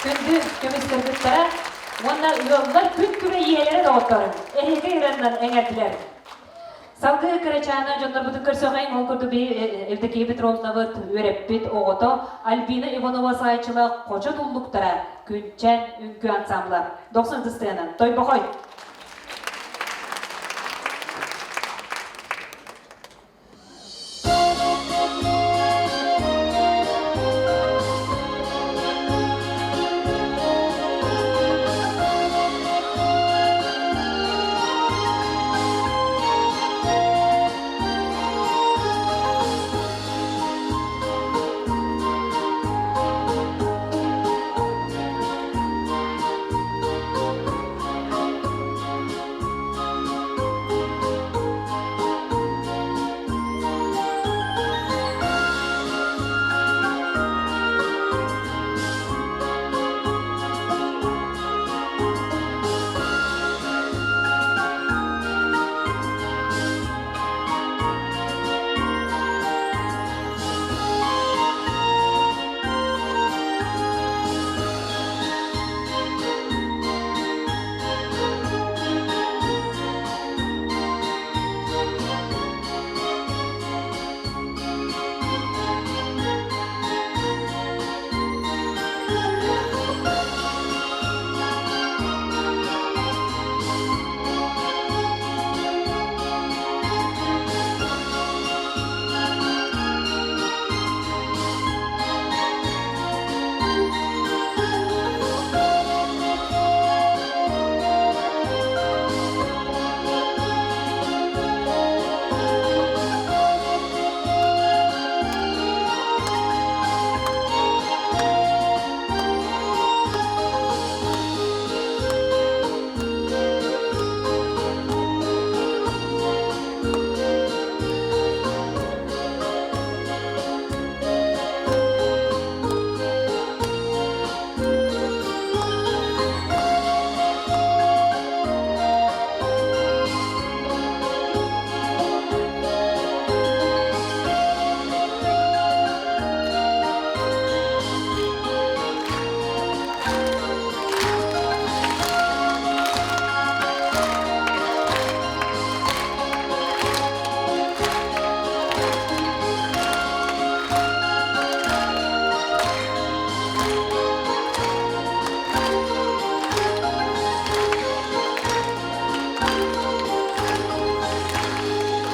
күндү көмүс кыргыттара уонна ыаллар күн күбэй ийэлэрэ доҕотторо эһиги ыраннан эҥэрдилэр. Салгыы кырачаана дьоннорбутун көрсөҕөйүҥ, ол курдук Евдокия Петровнабыт үөрэппит оҕото Альбина Иванова салайааччылаах Хочо туллуктара Күнчэн үҥкүү ансамбла. Дохсун ытыстыанан. Тойбохой!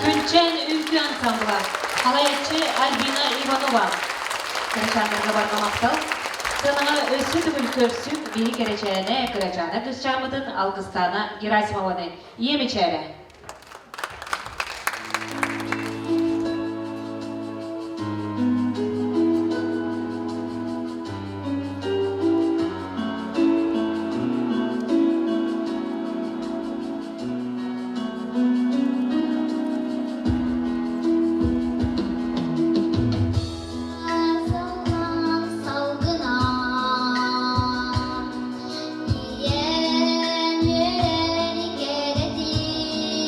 Күнчэн үҥкүү ансамбла, халайаччы Альбина Иванова. Кырачааннарга барҕа махтал. Сыанаҕа өссө төгүл көрсүк биһи кэрэчээнэ, кырачаана кысчааммытын Алгыстаана Герасимованы ийэ мичээрэ. Салгынан салгынан Ийэм үөрэн кэрэтин.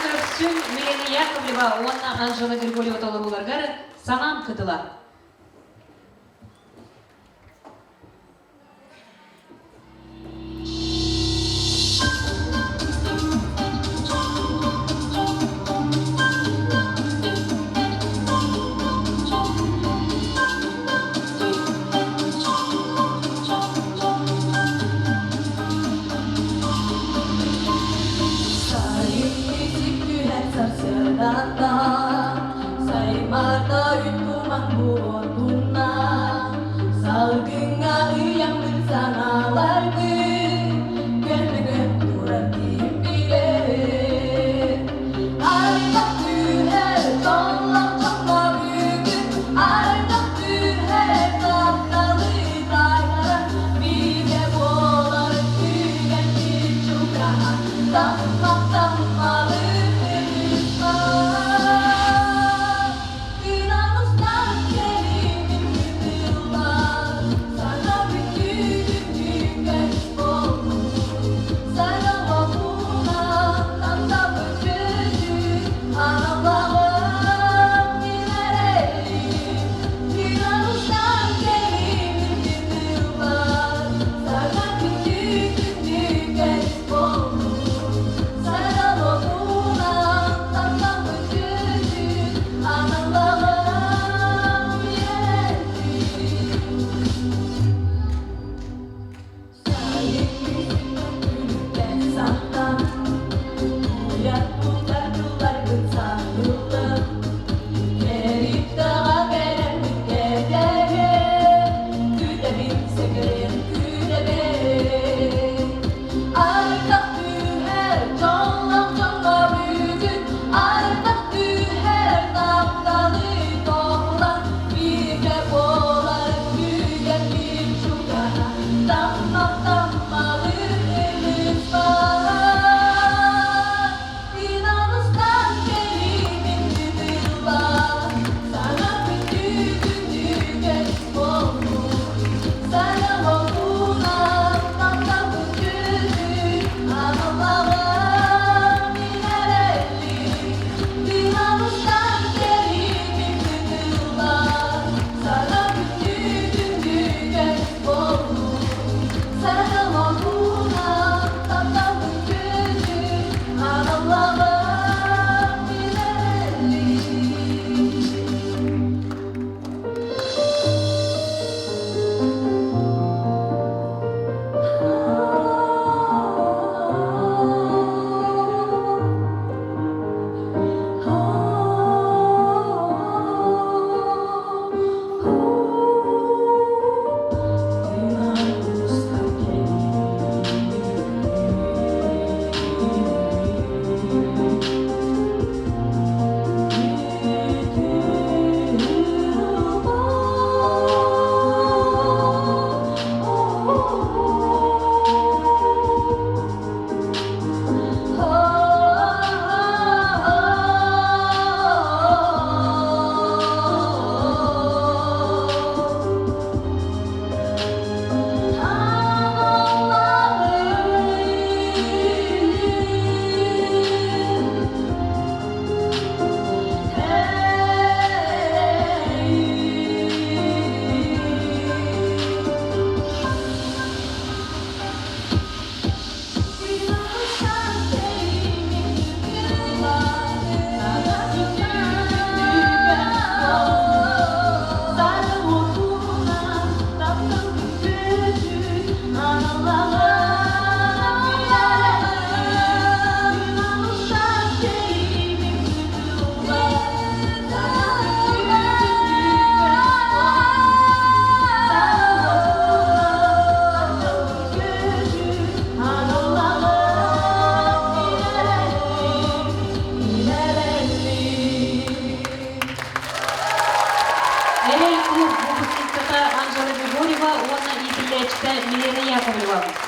Көрсүҥ Милена Яковлева уонна Анжела Григорьева толорууларыгар Санаам кытыла. Сайын сарсыардата, Саймарда үт туман буотунна, Салгыҥҥа ыйаммыт санааларбын Көннөгөн турар киһим билэр. Ардах түһэр, толлор дьоҥҥо бүгүн, Ардах түһэр, тапталы таайтаран, Бииргэ буолар түгэн чугаһаан, Таммах таммалыы.